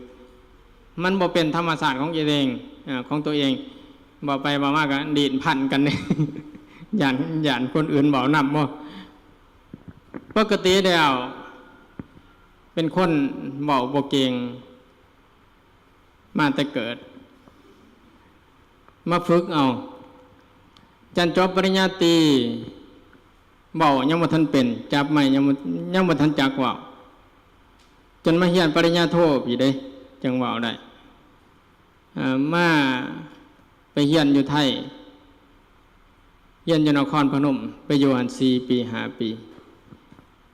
ໆ. ມັນບໍ່ເປັນທຳມະຊາດຂອງຕົວເອງ, ເອີ ຂອງຕົວເອງ. ເວົ້າໄປເວົ້າມາກໍດີດພັນກັນເດ້. ຢ້ານ, ຢ້ານຄົນອື່ນເວົ້ານຳບໍ່? ປົກກະຕິແລ້ວເປັນຄົນເວົ້າບໍ່ເກັ່ງ ມາແຕ່ເກີດ, ມາຝຶກເອົາ. ຈັນຈົບປະລິນຍາຕີ ເວົ້າຍັງບໍ່ທັນເປັນ, ຈັບໄມຍັງບໍ່, ຍັງບໍ່ທັນຈັກເວົ້າ, ຈົນມາຮຽນປະລິນຍາໂທພີ້ເດ້ ຈຶ່ງເວົ້າໄດ້. ເອີ ມາໄປຮຽນຢູ່ໄທ, ຮຽນຢູ່ນະຄອນພະນົມ, ໄປຢູ່ຫັ້ນສີ່ປີ ຫ້າປີ.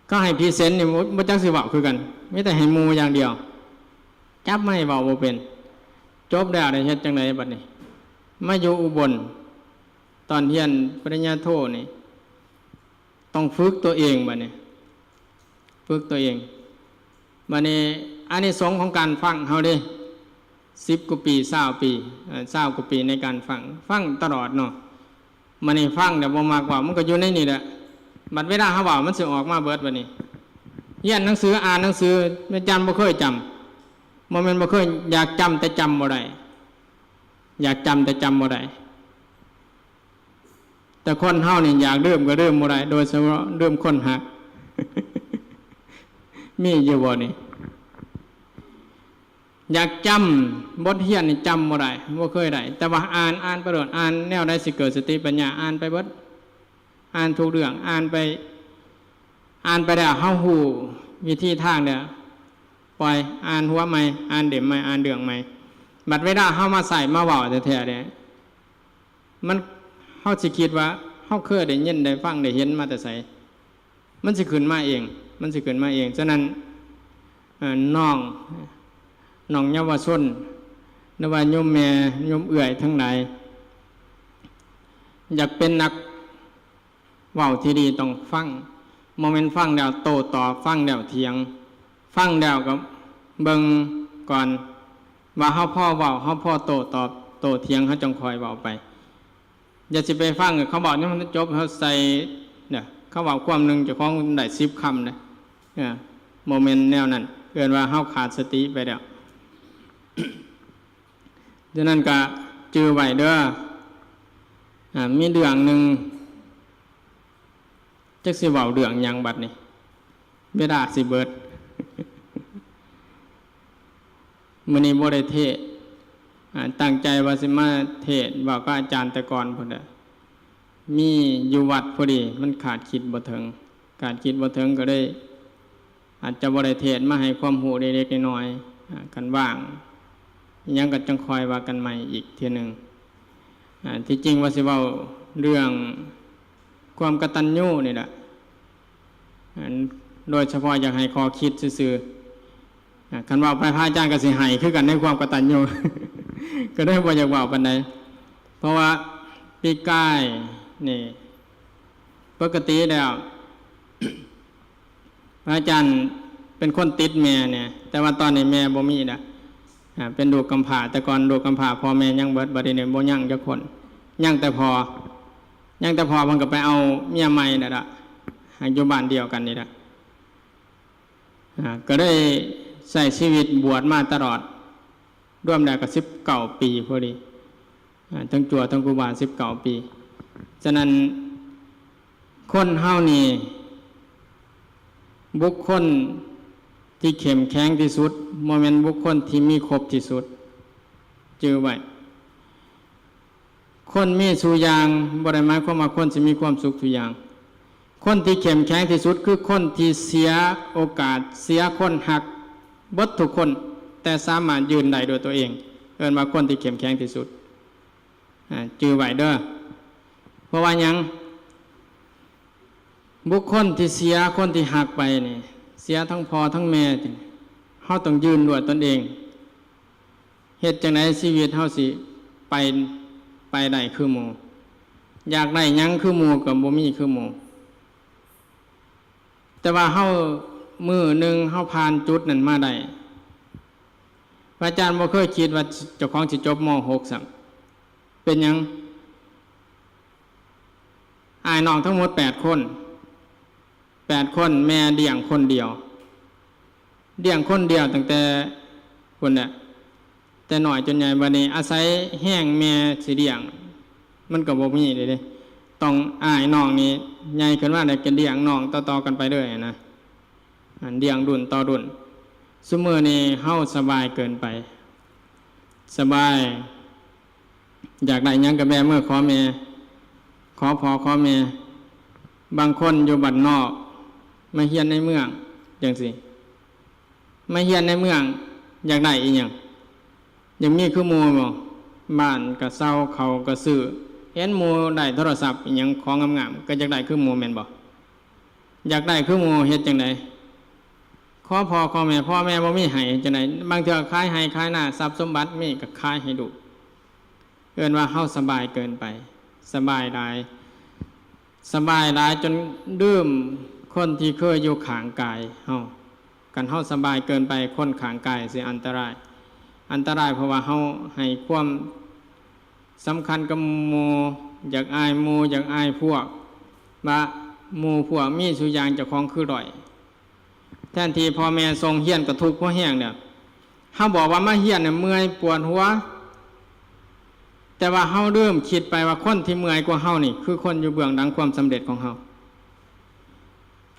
ເຂົາໃຫ້ພຣີເຊັນນີ້ ບໍ່, ບໍ່ຈັກຊິເວົ້າຄືກັນ, ມີແຕ່ໃຫ້ໝູ່ຢ່າງດຽວ, ຈັບໄມເວົ້າບໍ່ເປັນ. ຈົບແລ້ວໄດ້ເຮັດຈັ່ງໃດບັດນີ້? ມາຢູ່ອຸບົນ, ຕອນຮຽນປະລິນຍາໂທນີ້ ຕ້ອງຝຶກຕົວເອງບັດນີ້, ຝຶກຕົວເອງ. ບັດນີ້ອານິສົງຂອງການຟັງເຮົາເດ້ ສິບກວ່າປີ ຊາວປີ, ເອີ ຊາວກວ່າປີໃນການຟັງ, ຟັງຕະຫຼອດເນາະ. ບັດນີ້ຟັງແລ້ວບໍ່ມັກເວົ້າ, ມັນກໍຢູ່ໃນນີ້ແຫຼະ. ບັດເວລາເຮົາເວົ້າ ມັນຊິອອກມາເບິດບັດນີ້. ຮຽນໜັງສື, ອ່ານໜັງສື, ແມ່ນຈຳບໍ່ເຄີຍຈຳ, ບໍ່ແມ່ນບໍ່ເຄີຍ, ຢາກຈຳແຕ່ຈຳບໍ່ໄດ້, ຢາກຈຳແຕ່ຈຳບໍ່ໄດ້. ແຕ່ຄົນເຮົານີ້ຢາກລືມກໍລືມບໍ່ໄດ້, ໂດຍສະເພາະລືມຄົນຮັກ. ມີຢູ່ບໍ່ນີ້? ຢາກຈຳບົດຮຽນນີ້ຈຳບໍ່ໄດ້, ບໍ່ເຄີຍໄດ້, ແຕ່ວ່າອ່ານ, ອ່ານໄປໂລດ, ອ່ານແນວໃດຊິເກີດສະຕິປັນຍາ, ອ່ານໄປເບິດ, ອ່ານທຸກເລື່ອງ, ອ່ານໄປ, ອ່ານໄປແລ້ວເຮົາຮູ້ວິທີທາງແລ້ວ, ປ່ອຍ, ອ່ານຫົວໃໝ່, ອ່ານເຫຼັ້ມໃໝ່, ອ່ານເລື່ອງໃໝ່. ບັດເວລາເຮົາມາໃຊ້ມາເວົ້າແທ້ໆເດ້ ມັນ, ເຮົາຊິຄິດວ່າເຮົາເຄີຍໄດ້ຍິນໄດ້ຟັງໄດ້ເຫັນມາແຕ່ໃສ? ມັນຊິຂຶ້ນມາເອງ, ມັນຊິຂຶ້ນມາເອງ. ສະນັ້ນ, ເອີ, ນ້ອງ, ນ້ອງເຍົາວະຊົນ ຫຼືວ່າໂຍມແມ່, ໂຍມເອື້ອຍທັງຫຼາຍ, ຢາກເປັນນັກເວົ້າທີ່ດີຕ້ອງຟັງ, ບໍ່ແມ່ນຟັງແລ້ວໂຕ້ຕອບ, ຟັງແລ້ວຖຽງ. ຟັງແລ້ວກໍເບິ່ງກ່ອນວ່າເຮົາພໍເວົ້າ, ເຮົາພໍໂຕ້ຕອບ, ໂຕ້ຖຽງ, ເຮົາຈັ່ງຄ່ອຍເວົ້າໄປ. ຢ່າຊິໄປຟັງເຂົາເວົ້າຍັງບໍ່ທັນຈົບ, ເຮົາໃສ່ເດີ, ເຂົາເວົ້າຄວາມໜຶ່ງ ເຈົ້າຂອງໄດ້ສິບຄຳເດີ. ເອີ, ບໍ່ແມ່ນແນວນັ້ນ, ເອີ້ນວ່າເຮົາຂາດສະຕິໄປແລ້ວ. ສະນັ້ນກະຈື່ໄວ້ເດີ, ອາ, ມີເລື່ອງໜຶ່ງ ຈັກຊິເວົ້າເລື່ອງຫຍັງບັດນີ້, ເວລາຊິເບິດ. ມື້ນີ້ບໍ່ໄດ້ເທດ, ອາ, ຕັ້ງໃຈວ່າຊິມາເທດເວົ້າກັບອາຈານແຕ່ກ່ອນພຸ້ນແຫຼະ, ມີຢູ່ວັດພໍດີ ມັນຄາດຄິດບໍ່ເຖິງ ຄາດຄິດບໍ່ເຖິງ ກໍເລີຍອາດຈະບໍ່ໄດ້ເທດມາໃຫ້ຄວາມຮູ້ເລັກໆນ້ອຍໆ ອາ ຄັນວ່າງຫຍັງກໍຈັ່ງຄ່ອຍວ່າກັນໃໝ່ອີກເທື່ອໜຶ່ງ. ອາ ທີ່ຈິງວ່າຊິເວົ້າເລື່ອງຄວາມກະຕັນຍູນີ້ແຫຼະ ອັນ ໂດຍສະເພາະຢາກໃຫ້ຂໍ້ຄິດຊື່ໆ. ອາ ຄັນເວົ້າໄປພະອາຈານກໍຊິໄຫ້ຄືກັນໃນຄວາມກະຕັນຍູ ກໍເລີຍບໍ່ຢາກເວົ້າປານໃດ ເພາະວ່າປີກາຍນີ້ ປົກກະຕິແລ້ວ ພະອາຈານເປັນຄົນຕິດແມ່ແດ່ ແຕ່ວ່າຕອນນີ້ແມ່ບໍ່ມີແລ້ວ ອາ ເປັນລູກກຳພ້າ ແຕ່ກ່ອນລູກກຳພ້າພໍ່ແມ່ຍັງເບິດ ບັດນີ້ບໍ່ຍັງຈັກຄົນ ຍັງແຕ່ພໍ່ ຍັງແຕ່ພໍ່ ເພິ່ນກໍໄປເອົາເມຍໃໝ່ແລ້ວລະ ໃຫ້ຢູ່ບ້ານດຽວກັນນີ້ລະ ອາ ກໍໄດ້ໃຊ້ຊີວິດບວດມາຕະຫຼອດ ລວມແລ້ວກໍສິບເກົ້າປີພໍດີ ອາ ທັງຈົວທັງຄູບາສິບເກົ້າປີ. ສະນັ້ນ ຄົນເຮົານີ້ ບຸກຄົນທີ່ເຂັ້ມແຂງທີ່ສຸດ ບໍ່ແມ່ນບຸກຄົນທີ່ມີຄົບທີ່ສຸດ ຈື່ໄວ້. ຄົນມີສູ່ຢ່າງ ບໍ່ໄດ້ໝາຍຄວາມວ່າຄົນຊິມີຄວາມສຸກທຸກຢ່າງ. ຄົນທີ່ເຂັ້ມແຂງທີ່ສຸດ ຄືຄົນທີ່ເສຍໂອກາດ ເສຍຄົນຮັກເບິດທຸກຄົນ ແຕ່ສາມາດຢືນໄດ້ດ້ວຍຕົວເອງ ເອີ້ນວ່າຄົນທີ່ເຂັ້ມແຂງທີ່ສຸດ. ອາ ຈື່ໄວ້ເດີ້. ເພາະວ່າຫຍັງ? ບຸກຄົນທີ່ເສຍຄົນທີ່ຮັກໄປນີ້ ເສຍທັງພໍ່ທັງແມ່ ເຮົາຕ້ອງຢືນດ້ວຍຕົນເອງ. ເຮັດຈັ່ງໃດຊີວິດເຮົາຊິໄປ ໄປໄດ້ຄືໝູ່? ຢາກໄດ້ຫຍັງຄືໝູ່ກໍບໍ່ມີຄືໝູ່. ແຕ່ວ່າເຮົາມື້ໜຶ່ງເຮົາຜ່ານຈຸດນັ້ນມາໄດ້. ພະອາຈານບໍ່ເຄີຍຄິດວ່າເຈົ້າຂອງຊິຈົບ ມ. ຫົກຊ້ຳ. ເປັນຫຍັງ? ອ້າຍນ້ອງທັງໝົດແປດຄົນ ແປດຄົນ ແມ່ລ້ຽງຄົນດຽວ ລ້ຽງຄົນດຽວຕັ້ງແຕ່ພຸ້ນແຫຼະ ແຕ່ນ້ອຍຈົນໃຫຍ່. ບັດນີ້ອາໄສແຮງແມ່ຊິລ້ຽງ ມັນກໍບໍ່ມີເດ້ ຕ້ອງອ້າຍນ້ອງນີ້ໃຫຍ່ຂຶ້ນມາແລ້ວກໍລ້ຽງນ້ອງຕໍ່ໆກັນໄປເລີຍນະ ອັນ ລ້ຽງລຸ້ນຕໍ່ລຸ້ນ. ຊຸມື້ນີ້ເຮົາສະບາຍເກີນໄປ ສະບາຍ ຢາກໄດ້ຫຍັງກໍແບມືຂໍແມ່ ຂໍພໍ່ຂໍແມ່. ບາງຄົນຢູ່ບ້ານນອກ ມາຮຽນໃນເມືອງຈັ່ງຊີ້ ມາຮຽນໃນເມືອງ ຢາກໄດ້ອີ່ຫຍັງ? ຢາກມີຄືໝູ່ບໍ່? ບ້ານກໍເຊົ່າ ເຂົ້າກໍຊື້ ເຫັນໝູ່ໄດ້ໂທລະສັບອີ່ຫຍັງ ຂອງງາມໆ ກໍຢາກໄດ້ຄືໝູ່ແມ່ນບໍ່? ຢາກໄດ້ຄືໝູ່ເຮັດຈັ່ງໃດ? ຂໍພໍ່ຂໍແມ່ ພໍ່ແມ່ບໍ່ມີໃຫ້ເຮັດຈັ່ງໃດ? ບາງເທື່ອຂາຍໄຮ່ຂາຍນາ ຊັບສົມບັດມີກໍຂາຍໃຫ້ລູກ. ເອີ້ນວ່າເຮົາສະບາຍເກີນໄປ ສະບາຍຫຼາຍ ສະບາຍຫຼາຍຈົນລືມຄົນທີ່ເຄີຍຢູ່ຂ້າງກາຍເຮົາ. ຄັນເຮົາສະບາຍເກີນໄປ ຄົນຂ້າງກາຍຊິອັນຕະລາຍ ອັນຕະລາຍ ເພາະວ່າເຮົາໃຫ້ຄວາມສຳຄັນກັບໝູ່ ຢາກອາຍໝູ່ ຢາກອາຍພວກ ວ່າໝູ່ພວກມີສູ່ຢ່າງ ເຈົ້າຂອງຄືດ້ອຍ. ແທນທີ່ພໍ່ແມ່ສົ່ງຮຽນກໍທຸກພໍແຮງແລ້ວ ເຮົາບອກວ່າມາຮຽນນະເມື່ອຍປວດຫົວ ແຕ່ວ່າເຮົາລືມຄິດໄປວ່າຄົນທີ່ເມື່ອຍກວ່າເຮົານີ້ ຄືຄົນຢູ່ເບື້ອງຫຼັງຄວາມສຳເລັດຂອງເຮົາ.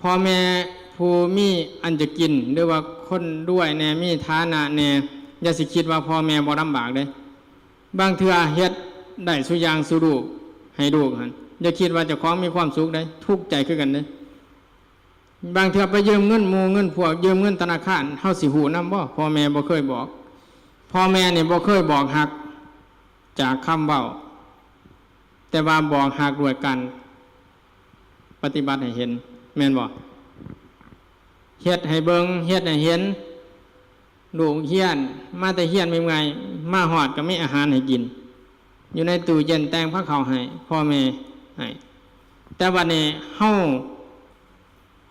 ພໍ່ແມ່ຜູ້ມີອັນຈະກິນ ຫຼືວ່າຄົນລວຍແດ່ ມີຖານະແດ່ ຢ່າຊິຄິດວ່າພໍ່ແມ່ບໍ່ລຳບາກເດ້. ບາງເທື່ອເຮັດໄດ້ສູ່ຢ່າງສູ່ລູກ ໃຫ້ລູກຫັ້ນ ຢ່າຄິດວ່າເຈົ້າຂອງມີຄວາມສຸກເດ້ ທຸກໃຈຄືກັນເດ້. ບາງເທື່ອໄປຢືມເງິນໝູ່ເງິນພວກ ຢືມເງິນທະນາຄານ ເຮົາຊິຮູ້ນຳບໍ່? ພໍ່ແມ່ບໍ່ເຄີຍບອກ. ພໍ່ແມ່ນີ້ບໍ່ເຄີຍບອກຮັກຈາກຄຳເວົ້າ ແຕ່ວ່າບອກຮັກດ້ວຍການປະຕິບັດໃຫ້ເຫັນ ແມ່ນບໍ່? ເຮັດໃຫ້ເບິ່ງ ເຮັດໃຫ້ເຫັນ. ລູກຮຽນ ມາແຕ່ຮຽນເມື່ອຍໆ ມາຮອດກໍມີອາຫານໃຫ້ກິນ ຢູ່ໃນຕູ້ເຢັນ ແຕ່ງພາເຂົ້າໃຫ້ພໍ່ແມ່ໃຫ້. ແຕ່ບັດນີ້ເຮົາ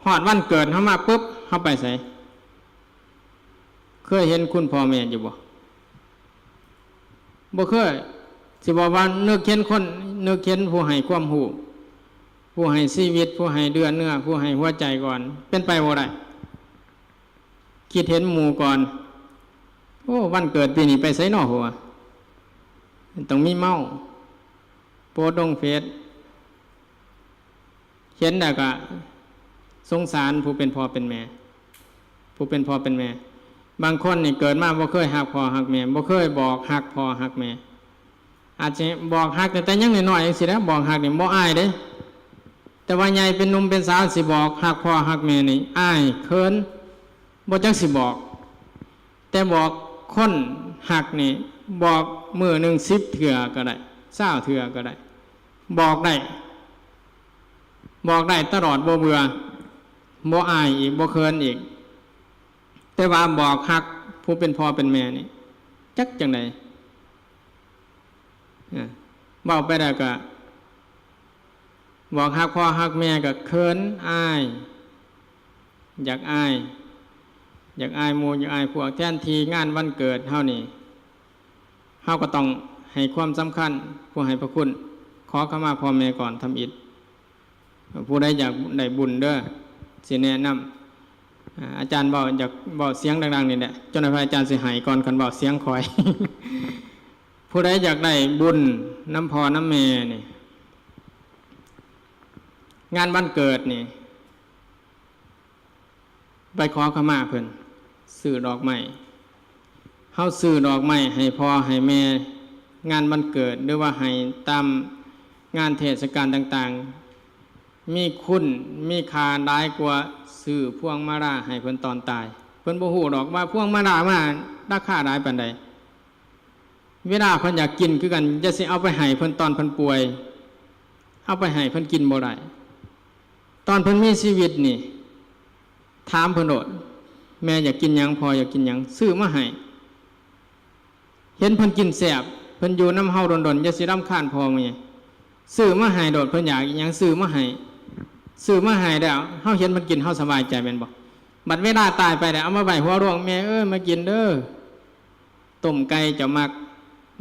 ຮອດວັນເກີດເຮົາມາປຶບ ເຮົາໄປໃສ? ເຄີຍເຫັນຄຸນພໍ່ແມ່ຢູ່ບໍ່? ບໍ່ເຄີຍ. ຊິບອກວ່ານຶກເຫັນຄົນ ນຶກເຫັນຜູ້ໃຫ້ຄວາມຮູ້ ຜູ້ໃຫ້ຊີວິດ ຜູ້ໃຫ້ເລືອດເນື້ອ ຜູ້ໃຫ້ຫົວໃຈກ່ອນ ເປັນໄປບໍ່ໄດ້. ຄິດເຫັນໝູ່ກ່ອນ ໂອ້ ວັນເກີດປີນີ້ໄປໃສນໍ ຫົວ ຕ້ອງມີເມົາ ໂພສລົງເຟສ. ເຫັນແລ້ວກະສົງສານຜູ້ເປັນພໍ່ເປັນແມ່ ຜູ້ເປັນພໍ່ເປັນແມ່. ບາງຄົນນີ້ເກີດມາບໍ່ເຄີຍຮັກພໍ່ຮັກແມ່ ບໍ່ເຄີຍບອກຮັກພໍ່ຮັກແມ່. ອາດຊິບອກຮັກຕັ້ງແຕ່ຍັງນ້ອຍໆ ຈັ່ງຊີ້ແຫຼະ. ບອກຮັກນີ້ບໍ່ອາຍເດ້ ແຕ່ວ່າໃຫຍ່ເປັນໜຸ່ມເປັນສາວ ຊິບອກຮັກພໍ່ຮັກແມ່ນີ້ອາຍເຂີນ ບໍ່ຈັກຊິບອກ. ແຕ່ບອກຄົນຮັກນີ້ ບອກມື້ໜຶ່ງສິບເທື່ອກໍໄດ້ ຊາວເທື່ອກໍໄດ້ ບອກໄດ້ ບອກໄດ້ຕະຫຼອດ ບໍ່ເບື່ອ ບໍ່ອາຍອີກ ບໍ່ເຂີນອີກ. ແຕ່ວ່າບອກຮັກຜູ້ເປັນພໍ່ເປັນແມ່ນີ້ ຈັກຈັ່ງໃດ. ເວົ້າໄປແລ້ວກໍບອກຮັກພໍ່ຮັກແມ່ກໍເຂີນ ອາຍ ຢາກອາຍ ຢາກອາຍໝູ່ ຢາກອາຍພວກ. ແທນທີ່ງານວັນເກີດເຮົານີ້ ເຮົາກໍຕ້ອງໃຫ້ຄວາມສຳຄັນ ຜູ້ໃຫ້ພະຄຸນ ຂໍຂະມາພໍ່ແມ່ກ່ອນທຳອິດ. ຜູ້ໃດຢາກໄດ້ບຸນເດີ ຊິແນະນຳ ອາ ອາຈານເວົ້າ ຢາກເວົ້າສຽງດັງໆນີ້ແຫຼະ ຈົນວ່າອາຈານຊິໄຫ້ກ່ອນ ຄັນເວົ້າສຽງຂ້ອຍ. ຜູ້ໃດຢາກໄດ້ບຸນນຳພໍ່ນຳແມ່ນີ້ ງານວັນເກີດນີ້ ໄປຂໍຂະມາເພິ່ນ ຊື້ດອກໄມ້. ເຮົາຊື້ດອກໄມ້ໃຫ້ພໍ່ໃຫ້ແມ່ ງານວັນເກີດ ຫຼືວ່າໃຫ້ຕາມງານເທດສະການຕ່າງໆ ມີຄຸນມີຄ່າຫຼາຍກວ່າຊື້ພວງມາລາໃຫ້ເພິ່ນຕອນຕາຍ. ເພິ່ນບໍ່ຮູ້ດອກວ່າພວງມາລາມາລາຄາຫຼາຍປານໃດ. ເວລາເພິ່ນຢາກກິນຄືກັນ ຢ່າຊິເອົາໄປໃຫ້ເພິ່ນຕອນເພິ່ນປ່ວຍ ເອົາໄປໃຫ້ເພິ່ນກິນບໍ່ໄດ້. ຕອນເພິ່ນມີຊີວິດນີ້ ຖາມເພິ່ນໂລດ ແມ່ຢາກກິນຫຍັງ ພໍ່ຢາກກິນຫຍັງ ຊື້ມາໃຫ້. ເຫັນເພິ່ນກິນແຊບ ເພິ່ນຢູ່ນຳເຮົາດົນໆ ຢ່າຊິລຳຄານພໍ່ແມ່ ຊື້ມາໃຫ້ໂລດ. ເພິ່ນຢາກອີ່ຫຍັງ ຊື້ມາໃຫ້ ຊື້ມາໃຫ້ແລ້ວ ເຮົາເຫັນເພິ່ນກິນ ເຮົາສະບາຍໃຈແມ່ນບໍ່? ບັດເວລາຕາຍໄປແລ້ວ ເອົາມາໄວ້ຫົວໂລງ ແມ່ເອີຍ ມາກິນເດີ ຕົ້ມໄກ່ເຈົ້າມັກ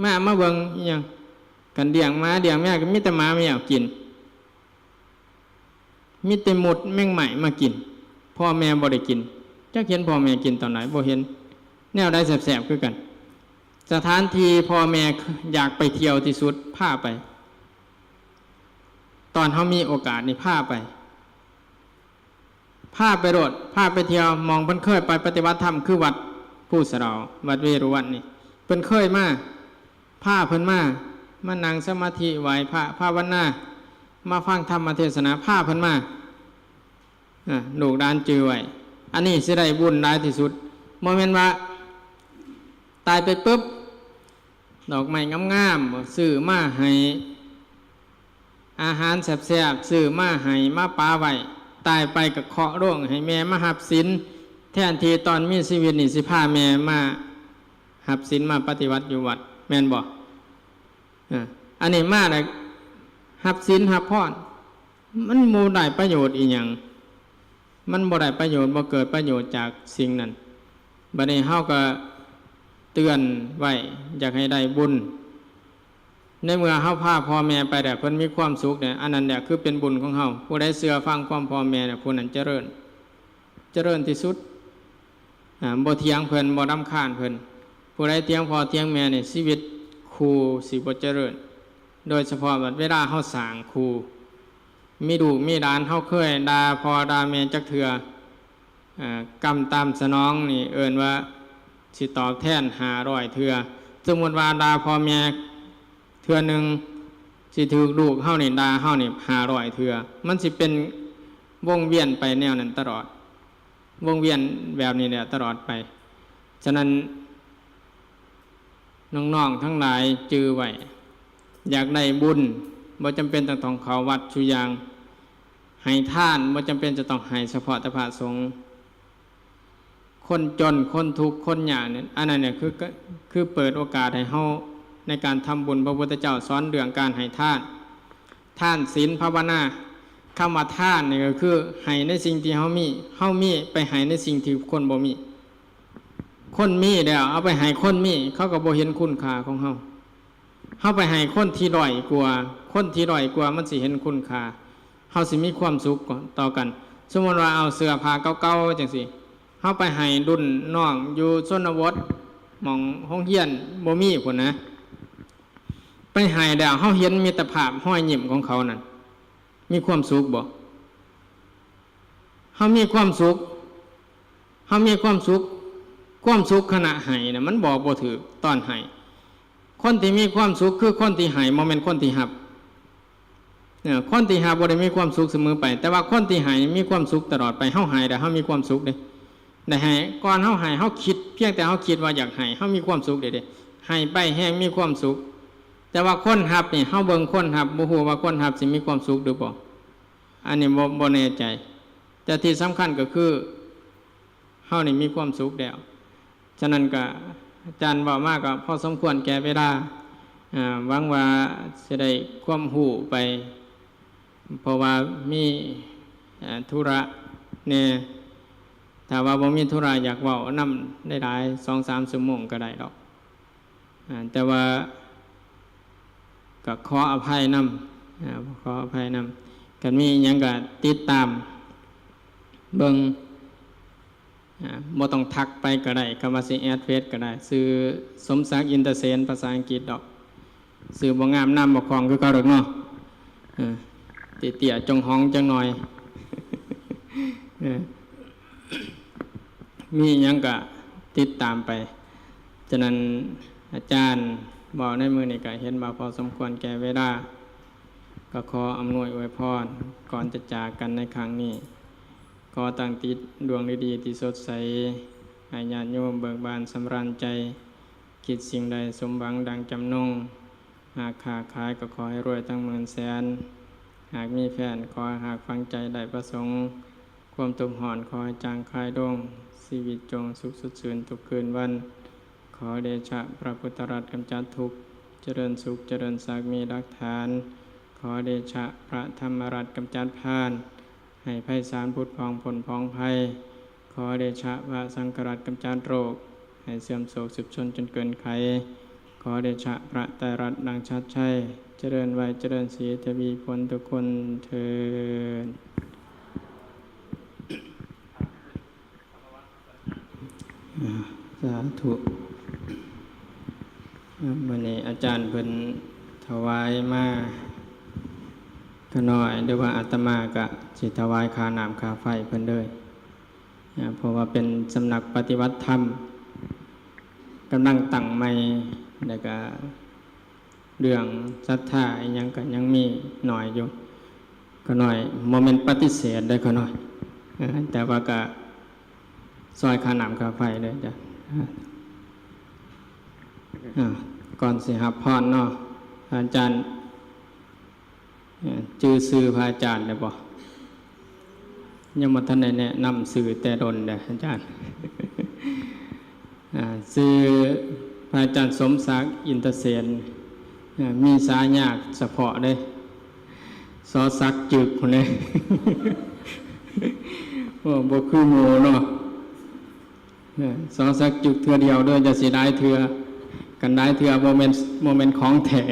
ມາ ມາເບິ່ງອີ່ຫຍັງ ຄັນລ້ຽງໝາລ້ຽງແມວ ກໍມີແຕ່ໝາແມວກິນ ມີແຕ່ມົດແມງໄມ້ມາກິນ ພໍ່ແມ່ບໍ່ໄດ້ກິນ. ຈັກເຫັນພໍ່ແມ່ກິນຕອນໃດ ບໍ່ເຫັນ. ແນວໃດແຊບໆຄືກັນ. ສະຖານທີ່ພໍ່ແມ່ຢາກໄປທ່ຽວທີ່ສຸດ ພາໄປ ຕອນເຮົາມີໂອກາດນີ້ ພາໄປ ພາໄປໂລດ ພາໄປທ່ຽວ ໝ່ອງເພິ່ນເຄີຍໄປປະຕິບັດທຳ ຄືວັດພູສະເດາ ວັດເວລຸວັນນີ້ ເພິ່ນເຄີຍມາ ພາເພິ່ນມາ ມານັ່ງສະມາທິ ໄຫວ້ພະ ພາວະນາ ມາຟັງທຳມະເທດສະໜາ ພາເພິ່ນມາ. ອາ ລູກຫຼານຈື່ໄວ້ ອັນນີ້ຊິໄດ້ບຸນຫຼາຍທີ່ສຸດ. ບໍ່ແມ່ນວ່າຕາຍໄປປຶບ ດອກໄມ້ງາມໆ ຊື້ມາໃຫ້ ອາຫານແຊບໆ ຊື້ມາໃຫ້ ມາປະໄວ້ ຕາຍໄປກໍເຄາະໂລງໃຫ້ແມ່ມາຮັບສິນ ແທນທີ່ຕອນມີຊີວິດນີ້ ຊິພາແມ່ມາຮັບສິນ ມາປະຕິບັດຢູ່ວັດ ແມ່ນບໍ່? ເອີ ອັນນີ້ມາແລ້ວຮັບສິນຮັບພອນ ມັນບໍ່ໄດ້ປະໂຫຍດອີ່ຫຍັງ ມັນບໍ່ໄດ້ປະໂຫຍດ ບໍ່ເກີດປະໂຫຍດຈາກສິ່ງນັ້ນ. ບັດນີ້ເຮົາກໍເຕືອນໄວ້ ຢາກໃຫ້ໄດ້ບຸນ ໃນເມື່ອເຮົາພາພໍ່ແມ່ໄປແລ້ວ ເພິ່ນມີຄວາມສຸກແລ້ວ ອັນນັ້ນແຫຼະຄືເປັນບຸນຂອງເຮົາ. ຜູ້ໃດເຊື່ອຟັງຄວາມພໍ່ແມ່ແລ້ວ ຜູ້ນັ້ນຈະເລີນ ຈະເລີນທີ່ສຸດ. ອາ ບໍ່ຖຽງເພິ່ນ ບໍ່ລຳຄານເພິ່ນ. ຜູ້ໃດຖຽງພໍ່ຖຽງແມ່ນີ້ ຊີວິດຄູ່ຊິບໍ່ຈະເລີນ. ໂດຍສະເພາະເວລາເຮົາສ້າງຄູ່ ມີລູກມີຫຼານ ເຮົາເຄີຍດ່າພໍ່ດ່າແມ່ຈັກເທື່ອ? ອາ ກຳຕາມສະໜອງນີ້ເອີ້ນວ່າຊິຕອບແທນຫ້າຮ້ອຍເທື່ອ. ສົມມຸດວ່າດ່າພໍ່ແມ່ເທື່ອໜຶ່ງ ຊິຖືກລູກເຮົານີ້ດ່າເຮົານີ້ຫ້າຮ້ອຍເທື່ອ. ມັນຊິເປັນວົງວຽນໄປແນວນັ້ນຕະຫຼອດ. ວົງວຽນແບບນີ້ແຫຼະຕະຫຼອດໄປ. ສະນັ້ນ ນ້ອງໆທັງຫຼາຍຈື່ໄວ້ ຢາກໄດ້ບຸນ ບໍ່ຈຳເປັນຕ້ອງ ຕ້ອງເຂົ້າວັດຊຸຢ່າງ. ໃຫ້ທານ ບໍ່ຈຳເປັນຈະຕ້ອງໃຫ້ສະເພາະແຕ່ພະສົງ. ຄົນຈົນ ຄົນທຸກ ຄົນຍາກນີ້ ອັນນັ້ນນີ້ຄື ຄືເປີດໂອກາດໃຫ້ເຮົາໃນການທຳບຸນ. ພະພຸດທະເຈົ້າສອນເລື່ອງການໃຫ້ທານ ທານ ສິນ ພາວະນາ. ຄຳວ່າທານນີ້ກໍຄືໃຫ້ໃນສິ່ງທີ່ເຮົາມີ ເຮົາມີໄປໃຫ້ໃນສິ່ງທີ່ຄົນບໍ່ມີ. ຄົນມີແລ້ວເອົາໄປໃຫ້ຄົນມີ ເຂົາກໍບໍ່ເຫັນຄຸນຄ່າຂອງເຮົາ. ເຮົາໄປໃຫ້ຄົນທີ່ດ້ອຍກວ່າ ຄົນທີ່ດ້ອຍກວ່າມັນຊິເຫັນຄຸນຄ່າ ເຮົາຊິມີຄວາມສຸກຕໍ່ກັນ. ສົມມຸດວ່າເອົາເສື້ອຜ້າເກົ່າໆຈັ່ງຊີ້ ເຮົາໄປໃຫ້ລຸ້ນນ້ອງຢູ່ຊົນນະບົດ ໝ່ອງໂຮງຮຽນບໍ່ມີພຸ້ນນະ ໄປໃຫ້ແລ້ວເຮົາເຫັນມິດຕະພາບຮອຍຍິ້ມຂອງເຂົານັ້ນ ມີຄວາມສຸກບໍ່? ເຮົາມີຄວາມສຸກ ເຮົາມີຄວາມສຸກ ຄວາມສຸກຂະນະໃຫ້ນະ ມັນບອກບໍ່ຖືກຕອນໃຫ້. ຄົນທີ່ມີຄວາມສຸກຄືຄົນທີ່ໃຫ້ ບໍ່ແມ່ນຄົນທີ່ຮັບ. ເອີ ຄົນທີ່ຮັບບໍ່ໄດ້ມີຄວາມສຸກສະເໝີໄປ, ແຕ່ວ່າຄົນທີ່ໃຫ້ມີຄວາມສຸກຕະຫຼອດໄປ. ເຮົາໃຫ້ແລ້ວເຮົາມີຄວາມສຸກເດ້, ໄດ້ໃຫ້. ກ່ອນເຮົາໃຫ້ ເຮົາຄິດ, ພຽງແຕ່ເຮົາຄິດວ່າຢາກໃຫ້ ເຮົາມີຄວາມສຸກເດ້, ເດ້. ໃຫ້ໄປແຮງມີຄວາມສຸກ. ແຕ່ວ່າຄົນຮັບນີ້ ເຮົາເບິ່ງຄົນຮັບ ບໍ່ຮູ້ວ່າຄົນຮັບຊິມີຄວາມສຸກຫຼືບໍ່, ອັນນີ້ບໍ່ ບໍ່ແນ່ໃຈ. ແຕ່ທີ່ສຳຄັນກໍຄື ເຮົານີ້ມີຄວາມສຸກແລ້ວ. ສະນັ້ນກະ ອາຈານເວົ້າມາກໍພໍສົມຄວນແກ່ເວລາ. ອາ ຫວັງວ່າຊິໄດ້ຄວາມຮູ້ໄປ, ເພາະວ່າມີ ອາ ທຸລະແດ່. ຖ້າວ່າບໍ່ມີທຸລະ ຢາກເວົ້ານຳໄດ້ຫຼາຍ ສອງສາມຊົ່ວໂມງກໍໄດ້ດອກ. ອາ ແຕ່ວ່າກໍຂໍອະໄພນຳ, ອາ ຂໍອະໄພນຳ. ຄັນມີຫຍັງກໍຕິດຕາມເບິ່ງ. ອາ ບໍ່ຕ້ອງທັກໄປກໍໄດ້, ຄຳວ່າຊິແອັດເຟສກໍໄດ້, ຊື່ສົມສັກ ອິນຕະເສນ, ພາສາອັງກິດດອກ. ຊື່ບໍ່ງາມນາມບໍ່ຄ່ອງຄືເກົ່າດອກເນາະ. ເອີ ເຕ້ຍໆ ຈົ່ງຮອງຈັກໜ່ອຍ. ເອີ ມີຫຍັງກະຕິດຕາມໄປ. ສະນັ້ນ ອາຈານເວົ້າໃນມື້ນີ້ກະເຫັນວ່າພໍສົມຄວນແກ່ເວລາ, ກໍຂໍອຳນວຍອວຍພອນ ກ່ອນຈະຈາກກັນໃນຄັ້ງນີ້. ຂໍຕັ້ງຈິດດວງດີໆທີ່ສົດໃສ, ໃຫ້ຍາດໂຍມເບີກບານສຳລານໃຈ, ຄິດສິ່ງໃດສົມຫວັງດັ່ງຈຳນົງ, ຫາກຄ້າຂາຍກໍຂໍໃຫ້ລວຍທັງໝື່ນແສນ, ຫາກມີແຟນຂໍໃຫ້ຮັກຝັງໃຈໄດ້ປະສົງ, ຄວາມທຸກຮ້ອນຂໍໃຫ້ຈາງຄາຍລົງ, ຊີວິດຈົ່ງສຸກສົດຊື່ນທຸກຄືນວັນ. ຂໍເດຊະພະພຸດທະລັດກຳຈັດທຸກ, ຈະເລີນສຸກຈະເລີນສັກມີຫຼັກຖານ. ຂໍເດຊະພະທຳມະລັດກຳຈັດພານ, ໃຫ້ໄພສານຜຸດຜ່ອງພົ້ນຜ່ອງໄພ. ຂໍເດຊະພະສັງຄະລັດກຳຈັດໂລກ, ໃຫ້ເສື່ອມໂສກຊຸກຊົນຈົນເກີນໄຂ. ຂໍເດຊະພະໄຕຣະລັດດັ່ງຊັດໄຊ, ຈະເລີນໄວຈະເລີນສີທະວີຜົນທຸກຄົນເທີ້ນ. ອາ ສາທຸ. ອາ ມື້ນີ້ອາຈານເພິ່ນຖວາຍມາຂະນ້ອຍ ຫຼືວ່າອາດຕະມາກະຊິຖວາຍຄ່ານ້ຳຄ່າໄຟເພິ່ນເລີຍ. ອາ ເພາະວ່າເປັນສຳນັກປະຕິບັດທຳ ກຳລັງຕັ້ງໃໝ່, ແລ້ວກະ ເລື່ອງສັດທາອີ່ຫຍັງກໍຍັງມີໜ້ອຍຢູ່. ຂ້ານ້ອຍບໍ່ແມ່ນປະຕິເສດເດ້ຂ້ານ້ອຍ, ເອີ ແຕ່ວ່າກໍຊ່ອຍຄ່ານ້ຳຄ່າໄຟເດີຈ້ະ. ອາ ກ່ອນຊິຮັບພອນເນາະ ອາຈານ ເອີ ຈື່ຊື່ພະອາຈານໄດ້ບໍ່? ຍັງບໍ່ທັນໄດ້ແນະນຳຊື່ແຕ່ດົນເດ້ອາຈານ. ອາ ຊື່ພະອາຈານສົມສັກ ອິນຕະເສນ, ອາ ມີສາຍາສະເພາະເດ້ ສໍສັກຈຶກພຸ້ນເດ້. ໂອ້ ບໍ່ຄືໝູ່ເນາະ. ເອີ ສໍສັກຈຶກເທື່ອດຽວເດີ ຢ່າຊິຫຼາຍເທື່ອ, ຄັນຫຼາຍເທື່ອບໍ່ແມ່ນ ບໍ່ແມ່ນຂອງແທ້.